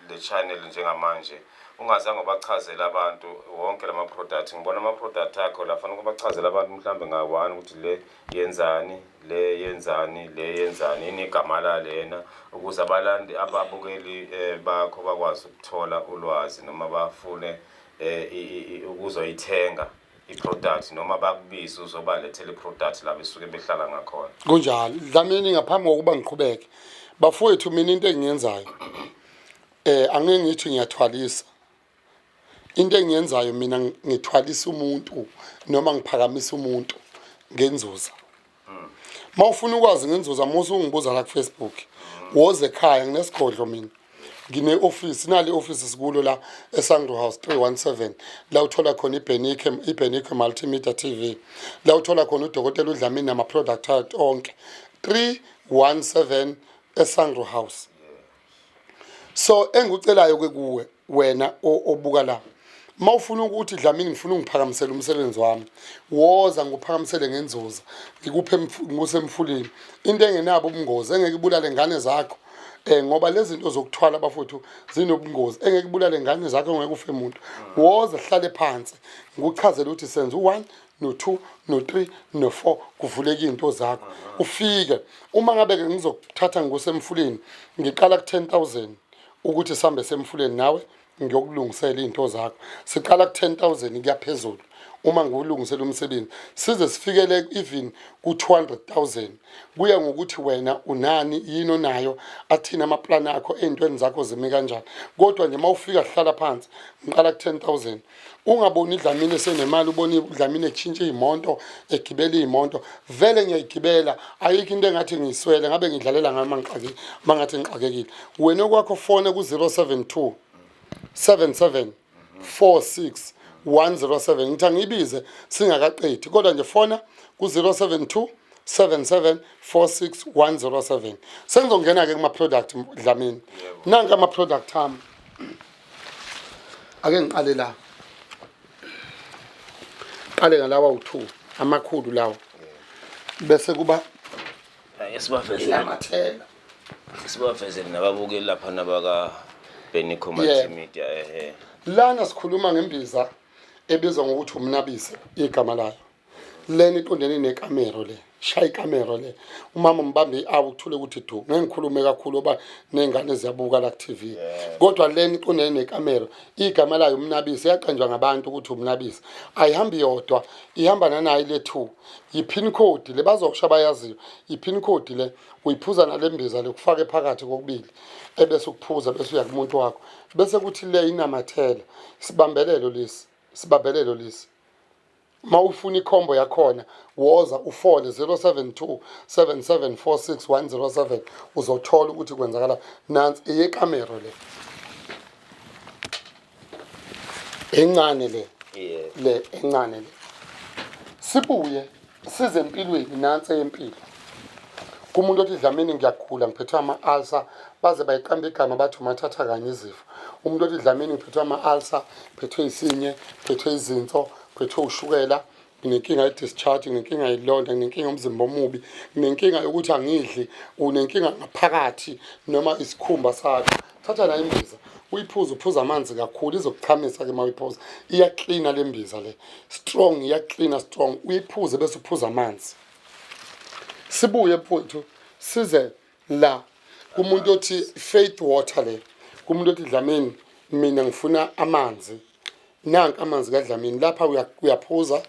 le channel njengamanje ungazange ubachazele abantu wonke lama product. Ngibona ama product akho la, fanele ubachazele abantu mhlambe nga-one ukuthi le yenzani, le yenzani, le yenzani, yini igama lalena, ukuze abalandi ababukeli bakho bakwazi ukuthola ulwazi noma bafune ukuzoyithenga i-product noma bakubize uzobalethela i-product la besuke behlala ngakhona. Kunjalo, Dlamini. Ngaphambi kokuba ngiqhubeke, bafowethu, mina into engiyenzayo, angeke ngithi ngiyathwalisa. Into engiyenzayo mina, ngithwalisa umuntu noma ngiphakamisa umuntu ngenzuza. Mawufuna ukwazi ngenzuza, musu ungibuza la ku Facebook. Woze ekhaya, nginesigodlo mina, ngine office, nali office sikulo la eSangro House 317, la uthola khona iBenike, iBenike Multimedia TV, la uthola khona udokotela uDlamini nama product onke, 317 eSangro House. So engikucelayo ke kuwe wena obuka la, mawufuna ukuthi, "Dlamini, ngifuna ungiphakamisele umsebenzi wami," woza ngikuphakamisele ngenzuza, ngikuphe ngikusemfuleni, into engenabo ubungozi, engeke ibulale ngane zakho, ngoba lezi zinto zokuthwala, bafowethu, zinobungozi, engeke ibulale ngane zakho, ngeke ufe umuntu. Woza hlale phansi, ngikuchazele ukuthi senza u1 no2 no3 no4, kuvuleka izinto zakho. Ufike, uma ngabe ke ngizokuthatha ngikusemfuleni, ngiqala ku10000 ukuthi sihambe semfuleni nawe, ngiyokulungisela izinto zakho. Siqala ku10000 kuya phezulu uma ngiwulungisela umsebenzi, size sifikele even ku-200,000, kuya ngokuthi wena unani, yini onayo, athini amaplani akho, ey'ntweni zakho zimi kanjani. Kodwa nje uma ufika hlala phansi, ngiqala ku-10,000. Ungaboni iDlamini esenemali, ubone uDlamini etshintsha iy'monto, egibela iy'monto. Vele ngiyayigibela, ayikho into engathi ngiyiswele, ngabe ngidlalela ngayo uma ngathi ngixakekile. Wena okwakho, fone ku-072 77 46 107. Ngithi angiyibize singakaqedi, kodwa nje fona ku-072 77 46 107. Sengizongena-ke kuma-product, Dlamini. Nanka ama-product ami. Ake ngiqale la, qale ngalawa u-2 amakhulu lawa, bese kuba Ake sibavezele. Inamathela. Sibavezele nababukeli lapha nabaka Benico Multimedia, ehe. Lana sikhuluma ngembiza ebizwa ngokuthi umnabise igama layo. Lena iqondene nekamero, le shaya ikamero le. Umama mbambe i-awu, kuthule ukuthi du. Ngeke ngikhulume kakhulu oba ney'ngane ziyabuka la ku-TV, kodwa lena iqondene nekamero, igama layo umnabise, yaqanjwa ngabantu ukuthi umnabise. Ayihambi yodwa, ihamba nanayo le two, yi-pin code le, bazosho abayaziyo. I-pin code le uyiphuza nale mbiza le, kufake phakathi kokubili, ebese ukuphuza, bese uya kumuntu wakho. Bese kuthi le inamathela, isibambelelo lesi, isibambelelo lesi. Uma ufuna i-combo yakhona, woza ufone 072 7746 107, uzothola ukuthi kwenzakala. Nansi eyekamero le encane le. Le encane le. Sibuye size empilweni, nansi eyempilo. Kumuntu othi, "Dlamini, ngiyagula, ngiphethwe ama-ulcer," baze bayiqamba igama bathi umathatha kanye izifo. Umuntu othi, "Dlamini, ngiphethwe ama-ulcer, phethwe isinye, phethwe izinso, phethwe ushukela, nginenkinga ye-discharge, nginenkinga yelonda, nginenkinga yomzimba omubi, nginenkinga yokuthi angidli," unenkinga ngaphakathi noma isikhumba sakho, thatha nayo imbiza uyiphuze, uphuze amanzi kakhulu, izokuchamisa-ke uma uyiphuza. Iyaklina le mbiza le, strong, iyaklina strong. Uyiphuze bese uphuza amanzi. Sibuye, mfowethu, size la kumuntu othi faith water le. Kumuntu othi, "Dlamini, mina ngifuna amanzi," nanka amanzi kaDlamini lapha. Uyaphuza,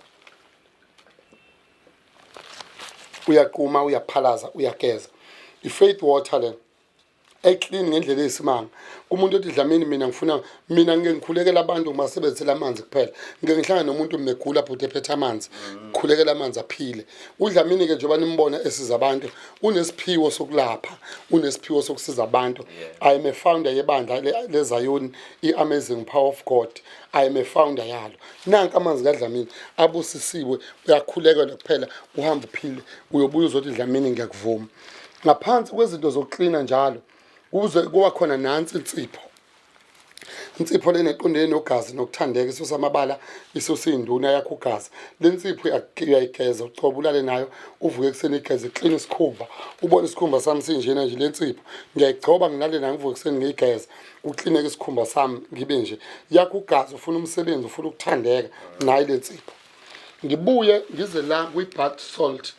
uyaquma, uyaphalaza, uyageza. I-faith water le e-clean ngendlela eyisimanga. Kumuntu othi, "Dlamini, mina ngifuna," mina ngike ngikhulekela abantu ngimasebenzisela amanzi kuphela. Ngike ngihlangane nomuntu megula bhuti, ephethe amanzi, ngikhulekela amanzi, aphile. UDlamini-ke, njengoba nimbona esiza abantu, unesiphiwo sokulapha, unesiphiwo sokusiza abantu. I am a founder yebandla leZayoni, i-Amazing Power of God. I am a founder yalo. Nanka amanzi kaDlamini abusisiwe, uyakhulekelwa kuphela, uhamba uphile, uyobuya uzothi, "Dlamini, ngiyakuvuma." Ngaphansi kwezinto zokuklina njalo kuze kuba khona nansi insipho. Insipho lena eqondene nogazi nokuthandeka, isusa amabala, isusa iy'nduna, yakho ugazi. Le nsipho uyayigeza, ucoba ulale nayo, uvuke ekuseni igeze, clean isikhumba. Ubone isikhumba sami sinjena nje, le nsipho ngiyayigcoba ngilale nayo, ngivuke ekuseni ngiyigeze, kuklineke isikhumba sami ngibe nje. Yakho ugazi, ufuna umsebenzi, ufuna ukuthandeka, nayo le nsipho. Ngibuye ngize la kwi-bath salt.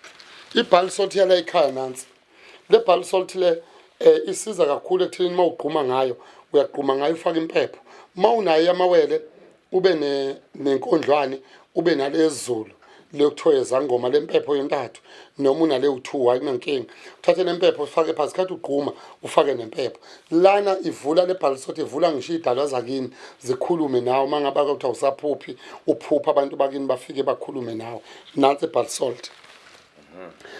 I-bath salt yala ekhaya nansi. Le bath salt le isiza kakhulu ekutheni uma ugquma ngayo, uyagquma ngayo ufake impepho. Uma unayo amawele ube nenkondlwane, ube nalezulu lekuthiwa yezangoma lempepho yontathu, noma unale u2 ayinankinga. Uthathe lempepho ufake phansi khathi ugquma, ufake nempepho lana, ivula le bhalisoti, ivula ngisho idalwa zakini zikhulume nawe. Uma ngabe ukuthi awusaphuphi, uphupha abantu bakini bafike bakhulume nawe. Nansi ibhalisoti.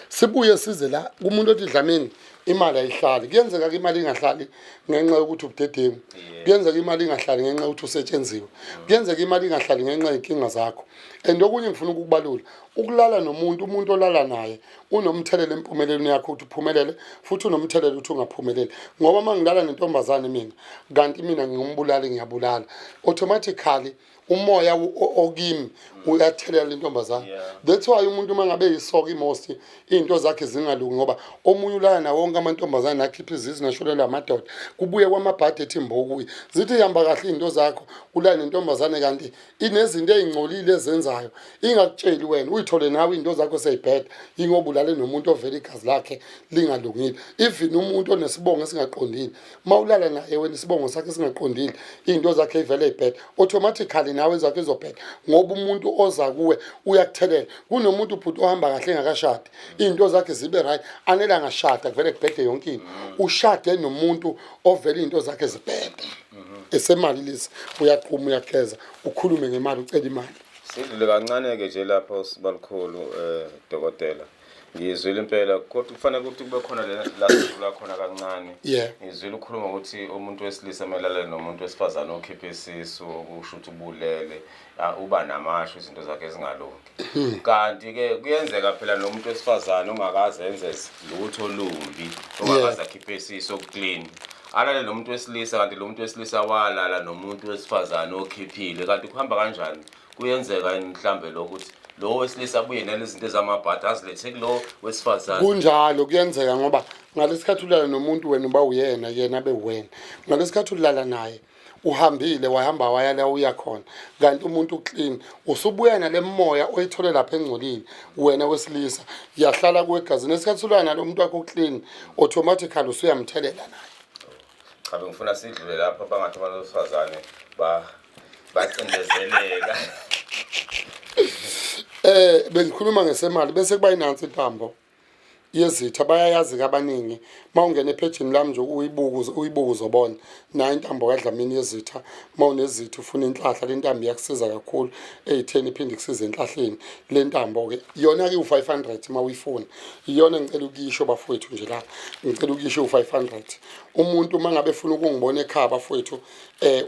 Sibuye size la kumuntu othi, "Dlamini, imali ayihlali." Kuyenzeka ke imali ingahlali ngenxa yokuthi ubudedengu, kuyenzeka imali ingahlali ngenxa yokuthi usetshenziwe, kuyenzeka imali ingahlali ngenxa yey'nkinga zakho. And okunye ngifuna ukukubalula, ukulala nomuntu, umuntu olala naye unomthelela empumelelweni yakho ukuthi uphumelele, futhi unomthelela ukuthi ungaphumeleli. Ngoba uma ngilala nentombazane mina, kanti mina ngingumbulali, ngiyabulala, automatically umoya okimi uyathelela le ntombazane. That's why umuntu uma ngabe yisoka imost iy'nto zakhe zingalungi, ngoba omunye ulala nawo wonke amantombazane, akhiphe izisu, nashonelwa amadoda, kubuye kwamabhadi ethi mbo kuye. Zithi ihamba kahle iy'nto zakho, ulala nentombazane kanti inezinto ey'ngcolile ezenzayo ingakutsheli wena, uyithole nawe iy'nto zakho seyibheda, yingoba ulale nomuntu ovela igazi lakhe lingalungile. Even umuntu onesibongo esingaqondile, uma ulala naye wena isibongo sakhe singaqondile, iy'nto zakhe ivele y'bheda automatically, nawe zakhe izobheda, ngoba umuntu oza kuwe uyakuthelela. Kunomuntu bhuti ohamba kahle engakashadi, iy'nto zakhe zibe right, anele angashada kuvele kubhede yonke into. Ushade nomuntu ovele iy'nto zakhe zibhede. Esemali lesi, uyaqhuma, uyageza, ukhulume ngemali, ucela imali. Sidlule kancane-ke nje lapho, sibalukhulu, dokotela. Ngizwile impela, kodwa kufanele ukuthi kube khona la sidlula khona kancane. Ngizwile ukhuluma ukuthi umuntu wesilisa kumele alale nomuntu wesifazane okhipha isisu, okusho ukuthi ubulele, uba namasho, izinto zakhe ezingalungi. Kanti-ke kuyenzeka phela nomuntu wesifazane ongakaze enze lutho olumbi, ongakaze akhiphe isisu, okuclean, alale nomuntu wesilisa, kanti lo muntu wesilisa walala nomuntu wesifazane okhiphile. Kanti kuhamba kanjani? Kuyenzeka yini mhlambe lokho ukuthi lo wesilisa abuye nalezi zinto ezamabhadi azilethe kulo wesifazane? Kunjalo, kuyenzeka, ngoba ngalesikhathi ulala nomuntu wena uba uyena, yena abe wena. Ngalesikhathi ulala naye uhambile, wahamba waya la uya khona, kanti umuntu uclean, usubuya nale moya oyithole lapha engcolile wena wesilisa, yahlala kuwe egazini. Esikhathi ulala nalo muntu wakho clean, automatically usuyamthelela naye. Cha, bengifuna sidlule lapho, bangathi abantu besifazane bacindezeleka. Bengikhuluma ngesemali, bese kuba inansi intambo yezitha. Bayayazi kabaningi, mawungena ephejini lami nje uyibuka, uyibuka, uzobona nayo intambo kaDlamini yezitha. Mawunezitha, ufuna inhlahla, le ntambo iyakusiza kakhulu ey'theni, iphinde ikusize enhlahleni. Le ntambo-ke yona-ke u-500 uma uyifuna. Iyona engicela ukuyisho bafowethu nje la, ngicela ukuyisho, u-500. Umuntu uma ngabe efuna ukungibona ekhaya bafowethu,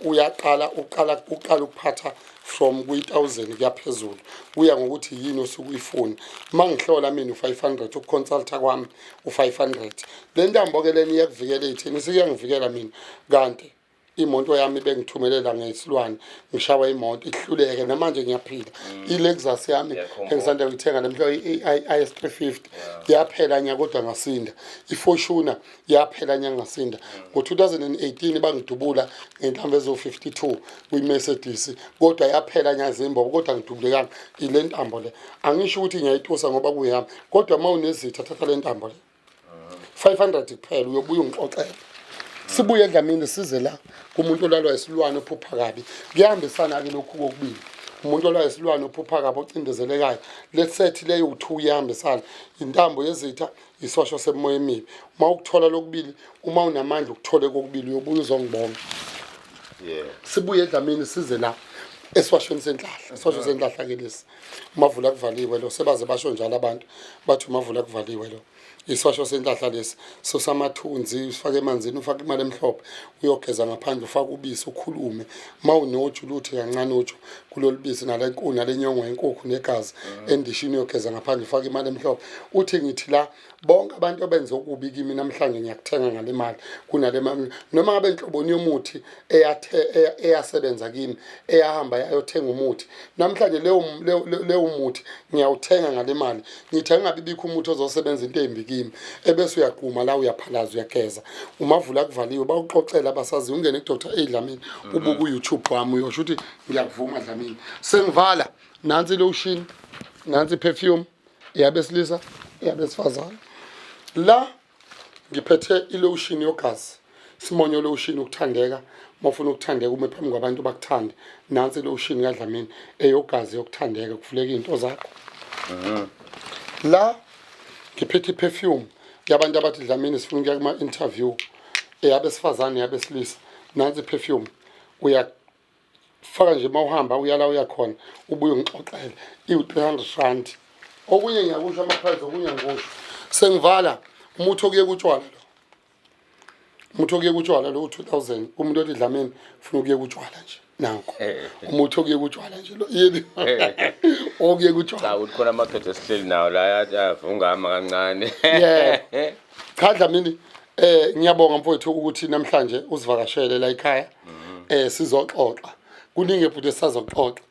uyaqala uqala ukuphatha from kwi-1000 kuyaphezulu, kuya ngokuthi yini osuke uyifuna. Uma ngihlola mina u-500, ukuconsulta kwami u-500. Le ntambo-ke lena iyakuvikela ey'theni, isikuyangivikela mina. Kanti imoto yami bengithumelela ngesilwane, ngishawa imoto ihluleke, namanje ngiyaphila. I-Lexus yami Ngiyakhumbula. engisanda kuyithenga lemhlo, i-IS 350, yaphela nya kodwa ngasinda. I-Fortuner yaphela nya, ngasinda. Ngo-2018 bangidubula ngenhlamvu ezo-52 kwi-Mercedes, kodwa yaphela nya zimbobo, kodwa ngidubulekanga. Ile ntambo le, angisho ukuthi ngiyayitusa ngoba kuyami, kodwa uma unezitha thatha le ntambo le, 500 kuphela, uyobuya ungixoxele. Sibuye eDlamini size la kumuntu olalwa isilwane, ophupha kabi. Kuyahambisana-ke lokhu kokubili, umuntu olwa isilwane, ophupha kabi, ocindezelekayo. Le sethi leyo u-two iyahambisana, intambo yezitha, isosho semoya emibi. Uma ukuthola lokubili, uma unamandla ukuthole kokubili, uyobuya uzongibonga. Sibuye eDlamini size la esiwashweni senhlahla. Isiwasho senhlahla ke lesi, umavula kuvaliwe lo, sebaze basho njalo abantu, bathi umavula kuvaliwe lo. Iswasho senhlahla lesi sosamathunzi, usifake emanzini, ufake imali emhlophe, uyogeza ngaphandle, ufake ubisi, ukhulume. Uma unoju luthe kancane uju kulolu bisi nale nkuni nale nyongo yenkukhu negazi endishini, uyogeza ngaphandle, ufake imali emhlophe, uthi ngithi la bonke abantu abenze okubi kimi namhlanje ngiyakuthenga ngale mali kunale mali, noma ngabe inhloboni yomuthi eyathe eyasebenza kimi, eyahamba yayothenga umuthi namhlanje, leyo leyo muthi ngiyawuthenga ngale mali. Ngithi angabi bikho umuthi ozosebenza into embi kimi, ebese uyaqhuma la, uyaphalaza, uyageza, umavula kuvaliwe, bawuxoxela abasaziyo. Ungene ku-Dr A Dlamini, ubuke u-YouTube wami, uyosho ukuthi ngiyakuvuma Dlamini. Sengivala, nansi lotion, nansi perfume yabesilisa, yabesifazane. La ngiphethe ilotion yogazi, simonyo lotion, ukuthandeka. Mawufuna ukuthandeka, ume phambi kwabantu bakuthande, nansi ilotion kaDlamini eyogazi yokuthandeka, kuvuleka izinto zakho. La ngiphethe iperfume yabantu abathi Dlamini sifuna ukuya kuma interview, eyabesifazane, yabesilisa. Nansi iperfume, uya faka nje mawuhamba uyala uyakhona, ubuye ungixoxele, iwu-300 rand. Okunye ngiyakusho ama-price, okunye ngikusho sengivala. Umuthi okuye kutshwala lo, umuthi okuye kutshwala lo, u-2000. Umuntu othi Dlamini ufuna ukuye kutshwala nje, nanko umuthi okuye kutshwala nje lo, yini okuye kutshwala. Cha, ukuthi khona amadoda esihleli nawo la ayavungama kancane. Yeah. Cha Dlamini, ngiyabonga mfowethu ukuthi namhlanje uzivakashele la ekhaya. Sizoxoxa. Kuningi futhi esisazoxoxa.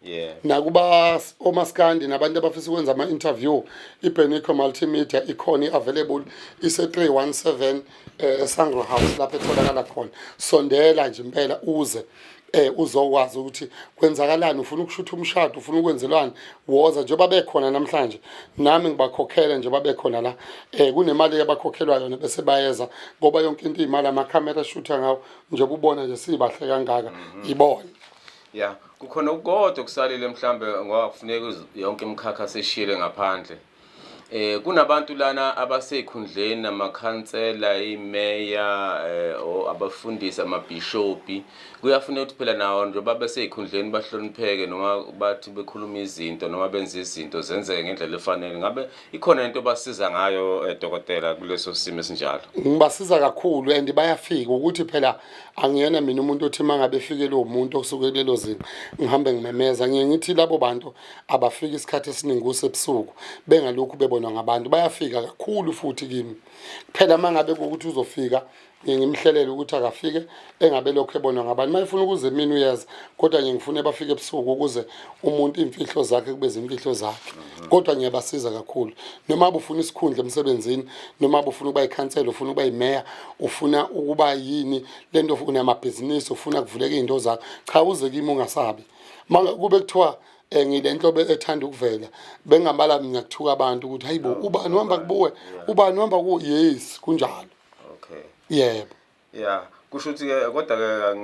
Nakuba omaskandi nabantu abafisa ukwenza ama interview, iBenico Multimedia ikhona, available, ise 317 eSangro House lapho etholakala khona. Sondela nje impela uze uzokwazi ukuthi kwenzakalani, ufuna ukushutha umshado, ufuna ukwenzelwani, woza. Njengoba bekhona namhlanje nami ngibakhokhele njengoba bekhona la, kunemali abakhokhelwa yona bese bayeza, ngoba yonke into imali, amakhamera eshutha ngawo, njengoba ubona nje sibahle kangaka, ibona. Ya, kukhona okukodwa okusalile mhlambe, ngoba kufuneka yonke imikhakha seshiyele ngaphandle. Kunabantu lana abasekhundleni, amakhansela, imeya, abafundisi, amabhishopi. Kuyafuneka ukuthi phela nawo njengoba beseyikhundleni bahlonipheke, noma bathi bekhuluma izinto noma benza izinto zenzeke ngendlela efanele. Ngabe ikhona into basiza ngayo, dokotela, kuleso simo esinjalo? Ngibasiza kakhulu and bayafika, ukuthi phela angiyena mina umuntu othi uma ngabe efike lowo muntu osuke kulelo zinga ngihambe ngimemeza. Ngiye ngithi labo bantu abafika isikhathi esiningi kusebusuku, bengalokhu bebonwa ngabantu, bayafika kakhulu futhi kimi. Kuphela uma ngabe kuwukuthi uzofika, ngiye ngimhlelele ukuthi akafike engabe lokhu ebonwa ngabantu. Uma efuna ukuze emini uyeza, kodwa ngiye ngifune bafike ebusuku ukuze umuntu iy'mfihlo zakhe kube zimfihlo zakhe. Kodwa ngiyabasiza kakhulu, noma ufuna isikhundla emsebenzini, noma ufuna ukuba yikhansela, ufuna ukuba yimeya, ufuna ukuba yini lento, unamabhizinisi, ufuna kuvuleka iy'nto zakho, cha, uze kimi ungasabi. Kube kuthiwa ngile nhlobo ethanda ukuvela, bengabala mina kuthuka abantu ukuthi hayibo, ubani uhamba kubuwe, ubani uhamba ku, yes, kunjalo. Yebo. Yeah, kusho ukuthi ke kodwa ke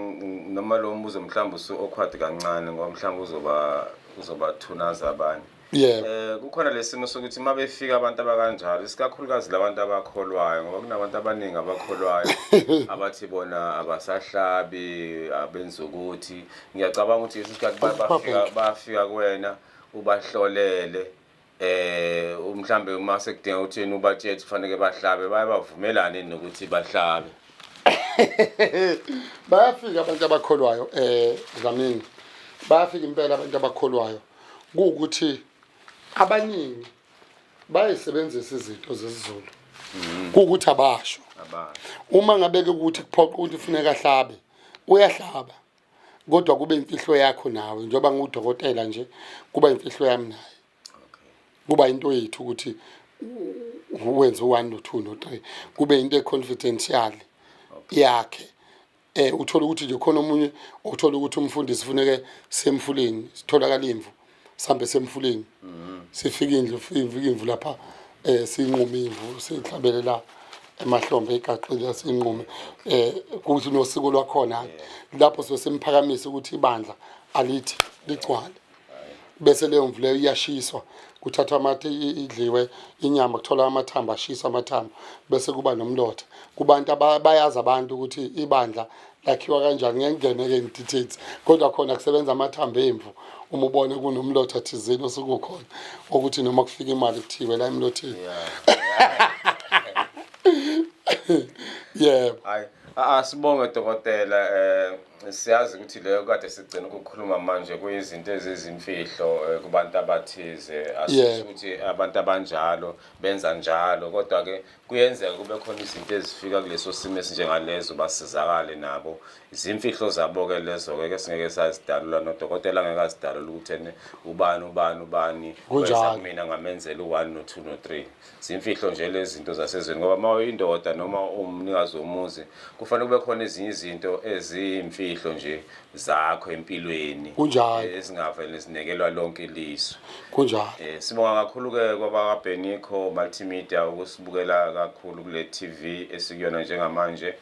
noma lo mbuzo mhlawumbe usu awkward kancane, ngoba mhlawumbe uzobathunaza abanye. Yebo. Kukhona lesimo sokuthi uma befika abantu abakanjalo, isikakhulukazi labantu abakholwayo, ngoba kunabantu abaningi abakholwayo abathi bona abasahlabi, abenza ukuthi, ngiyacabanga ukuthi leso sikhathi bafika bafika kuwena ubahlolele, mhlambe uma sekudinga ukuthi yena ubatshele kufanele bahlabe, baye bavumelane nokuthi bahlabe? Bayafika abantu abakholwayo, Dlamini, bayafika impela abantu abakholwayo. Kuwukuthi abaningi bayisebenzisa izinto zesiZulu, kuwukuthi abasho. Abasho. Uma ngabe ke ukuthi kuphoqa ukuthi kufuneka ahlabe, uyahlaba, kodwa kube imfihlo yakho nawe. Njengoba ngudokotela nje, kuba imfihlo yami naye, kuba into yethu ukuthi wenze u-1 no-2 no-3, kube into e-confidential yakhe. Uthola ukuthi nje khona omunye uthola ukuthi umfundisi funeke semfuleni, sitholakala imvu, sihambe semfuleni, sifike indlu, ifike imvu lapha, sinqume imvu, sihlabele la emahlombe, igaxile, sinqume, kuthi nosiko lwakhona lapho sosimphakamise ukuthi ibandla alithi ligcwale, bese leyo mvu leyo iyashiswa, kuthathwa amathe, idliwe inyama, kuthola amathambo, ashiswa amathambo, bese kuba nomlotha kubantu bayazi abantu ukuthi ibandla lakhiwa kanjani. Ngeke ngingene-ke in details, kodwa khona kusebenza amathambo emvu. Uma ubone kunomlotha thizeni osuke ukhona, ukuthi noma kufika imali kuthiwe la emlotheni. Yebo. Hayi, asibonge dokotela. Siyazi ukuthi leyo kade sigcina ukukhuluma manje kuyizinto ezizimfihlo kubantu abathize. Asisho ukuthi abantu abanjalo benza njalo, kodwa ke kuyenzeka kube khona izinto ezifika kuleso simo esinjengalezo, basizakale nabo. Izimfihlo zabo-ke lezo-ke ke singeke sazidalula, nodokotela angeke azidalula ukuthi ene ubani ubani ubani Kunjalo. weza kumina ngamenzela u-one no-two no-three. Zimfihlo nje lezi zinto zasezweni, ngoba uma uyindoda noma uwumnikazi womuzi kufanele kube khona ezinye izinto eziyimfihlo nje zakho empilweni. Kunjalo. Ezingavele zinekelwa lonke ilizwe. Kunjalo. Sibonga kakhulu-ke kwabakaBhenico Multimedia ukusibukela kakhulu kule TV esikuyona njengamanje.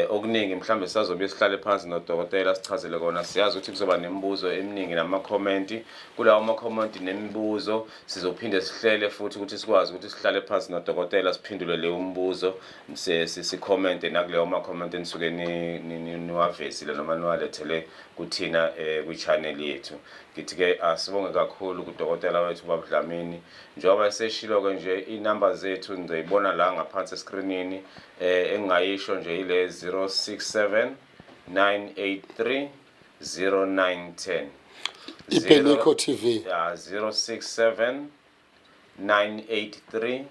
Okuningi mhlambe sisazobe sihlale phansi nodokotela sichazele kona. Siyazi ukuthi kuzoba nemibuzo eminingi namakhomenti. Kulawo makhomenti nemibuzo sizophinde sihlele futhi ukuthi sikwazi ukuthi sihlale phansi nodokotela siphendule leyo mibuzo, sikhomente nakuleyo makhomenti enisuke niwavezile noma niwalethele kuthina kwi-channel yethu. Ngithi-ke asibonge kakhulu kudokotela wethu ubaba Dlamini. Njengoba eseshilo-ke nje, iy'namba zethu nizoyibona la ngaphansi eskrinini. Engingayisho nje ile 067 983 0910. IBhenico TV. Ya, 067 983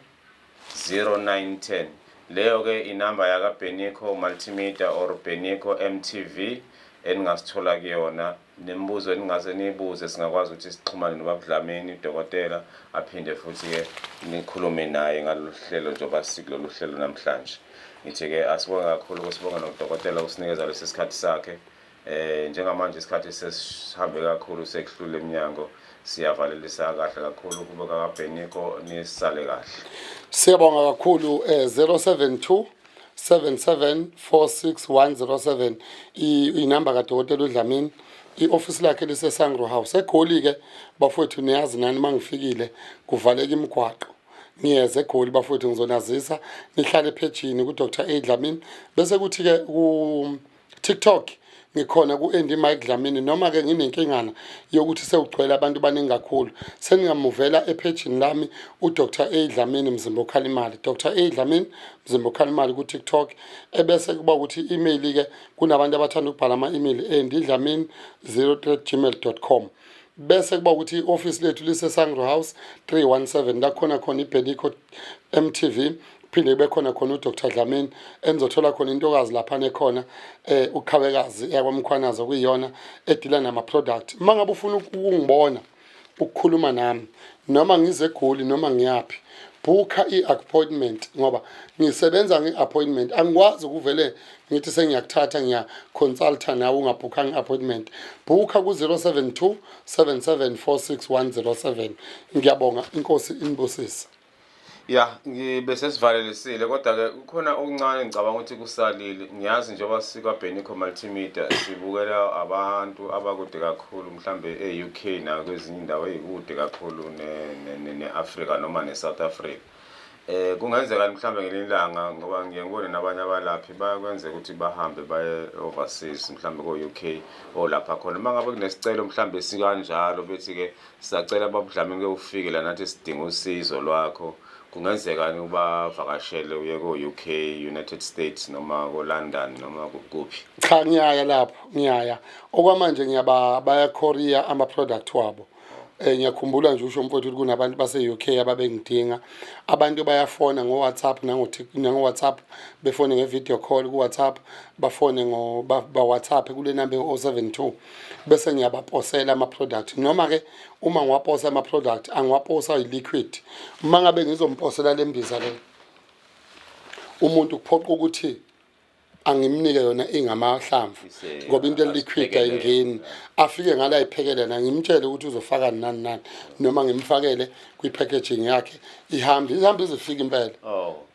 0910. Leyo ke inamba yakaBhenico Multimedia or Benico MTV eningasithola kuyona. Nemibuzo eningase niyibuze, singakwazi ukuthi sixhumane nobaba Dlamini udokotela, aphinde futhi-ke nikhulume naye ngalolu hlelo njengoba sikulolu hlelo namhlanje. Ngithi-ke asibonge kakhulu, kusibonge nodokotela usinikeza lesi sikhathi sakhe. Njengamanje isikhathi sesihambe kakhulu, sekuhlule eminyango. Siyavalelisa kahle kakhulu kube kakaBhenico, nisale kahle. Siyabonga kakhulu. 072 7746107 inamba kadokotela uDlamini. I-ofisi lakhe lise-Sangro House eGoli-ke bafowethu. Niyazi nani, uma ngifikile kuvaleka imigwaqo. Ngiyeza eGoli bafowethu, ngizonazisa. Nihlale ephejini ku-Dr A Dlamini. Bese kuthi-ke ku-TikTok ngikhona ku-Andy Mike Dlamini. Noma-ke nginenkingana yokuthi sewugcwele abantu baningi kakhulu, seningamuvela ephejini lami uDr A Dlamini Mzimba Okhalimali, Dr A Dlamini Mzimba Okhalimali ku-TikTok. Ebese kuba ukuthi i-email-ke, kunabantu abathanda ukubhala ama-email, andydlamini 03 gmail com. Bese kuba ukuthi i-ofisi lethu lise-Sangro House 317, la khona khona iBhenico MTV, phinde kube khona khona uDr Dlamini, enizothola khona intokazi laphana ekhona uqhawekazi yakwaMkhwanazi, okuyiyona edila nama-product. Uma ngabe ufuna ukungibona, ukukhuluma nami, noma ngize eGoli noma ngiyaphi, booka i-appointment, ngoba ngisebenza nge-appointment. Angikwazi ukuvele ngithi sengiyakuthatha ngiya-consulta nawe ungabhukhanga i-appointment. Booka ku-072 7746107. Ngiyabonga, inkosi inibusise. Ya, ngibe sesivalelisile, kodwa-ke kukhona okuncane ngicabanga ukuthi kusalile. Ngiyazi njengoba sikwaBhenico Multimedia sibukela abantu abakude kakhulu, mhlambe e-UK nakwezinye indawo ey'kude kakhulu ne-Afrika noma ne-South Africa. Kungenzeka mhlambe ngelinye ilanga, ngoba ngiye ngibone nabanye abalaphi bayakwenzeka ukuthi bahambe baye overseas, mhlambe ko-UK olapha khona. Uma ngabe kunesicelo mhlambe sikanjalo, bethi-ke sisacela babuDlamini ke ufike la nathi sidinga usizo lwakho, kungenzeka ubavakashele uye ko-UK, United States noma ko-London noma kuphi? Cha, ngiyaya lapho, ngiyaya. Okwamanje ngiyaba baya-courier ama-product wabo. Ngiyakhumbula nje usho mfowethu ukuthi kunabantu base-UK ababengidinga. Abantu bayafona ngo-WhatsApp nango-WhatsApp, befone nge-video call ku-WhatsApp, bafone ngo ba-WhatsApp kule number 072, bese ngiyabaposela ama-product. Noma-ke uma ngiwaposa ama-product, angiwaposa yi-liquid. Uma ngabe ngizomposela le mbiza le umuntu, kuphoqa ukuthi angimnike yona ingamahlamvu, ngoba into e-liquid asiphekelele. Ayingeni. Afike ngala ayiphekele na, ngimtshele ukuthi uzofaka nani nani, noma ngimfakele kwi-packaging yakhe, ihambe ihambe izifike impela.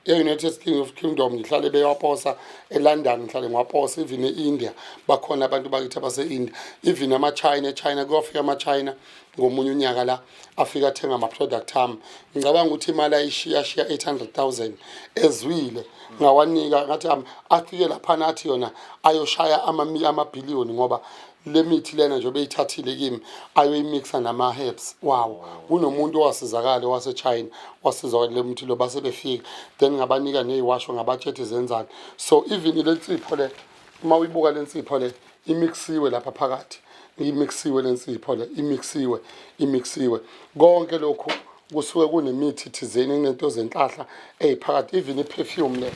E-United King of Kingdom ngihlale bewaposa, eLondon ngihlale ngiwaposa, even e-India bakhona abantu bakithi abase-India, even ama-China. E-China kuyofika ama-China ngomunye unyaka la, afika athenga ama-product ami. Ngicabanga ukuthi imali ayishiya shiya 800,000 ezwile, ngawanika ngathi afike laphana athi yona ayoshaya amabhiliyoni ngoba Le mithi lena nje beyithathile kimi ayoyimixa nama herbs wawo. Kunomuntu owasizakala wase China, wasizakala le muthi lo, base befika, then ngabanika neziwasho, ngabatshethi zenzani. So even le nsipho le, uma uyibuka le nsipho le, imixiwe lapha phakathi, imixiwe le nsipho le, imixiwe, imixiwe konke lokhu. Kusuke kunemithi thizeni, kunento zenhlahla eyiphakathi. Even i-perfume le,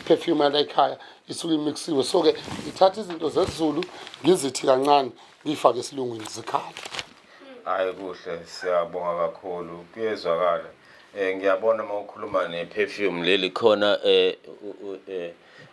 perfume yala ekhaya isuke imixiwe. So-ke ngithatha izinto zesiZulu, ngizithi kancane, ngiyifake esilungwini, zikhala. Hayi kuhle, siyabonga kakhulu, kuyezwakala. Ngiyabona uma ukhuluma ne-perfume leli khona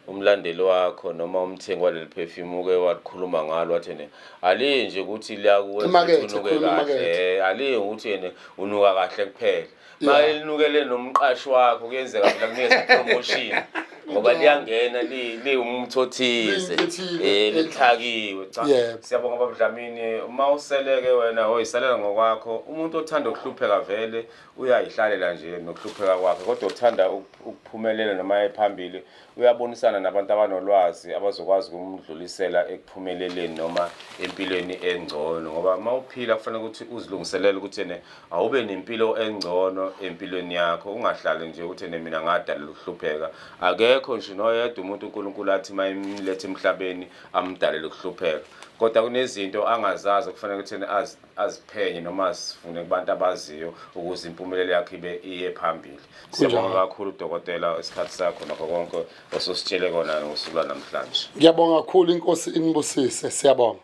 umlandeli wakho noma umthengi waleli perfume uke wakhuluma ngalo, wathi ne aliyi nje ukuthi liyakuwenza Imakethe, ukuthi unuke khuluma kahle. imakethe. Aliyi ukuthi yena unuka kahle kuphela, mayelinukele nomqashi wakho, kuyenzeka phela kunikeza promotion ngoba liyangena liwumuthi othize. Liyinto ethile. Lithakiwe cha. Siyabonga baba Dlamini. Uma useleke wena oyisalela ngokwakho, umuntu othanda ukuhlupheka vele uyayihlalela nje nokuhlupheka kwakhe, kodwa uthanda ukuphumelela noma aye phambili uyabonisana nabantu abanolwazi abazokwazi ukumdlulisela ekuphumeleleni noma empilweni engcono, ngoba uma uphila kufanele ukuthi uzilungiselele ukuthi ene awube nempilo engcono empilweni yakho, ungahlali nje ukuthi ene mina ngadalela ukuhlupheka. Akekho nje noyedwa umuntu uNkulunkulu athi uma emlethe emhlabeni amdalele ukuhlupheka, kodwa kunezinto angazazi okufanele ukuthi ene aziphenye noma azifune kubantu abaziyo ukuze impumelelo yakhe ibe iye phambili. Siyabonga kakhulu dokotela, isikhathi sakho nakho konke osositshele kona ngosuku lwanamhlanje. Ngiyabonga kakhulu, inkosi inibusise, siyabonga.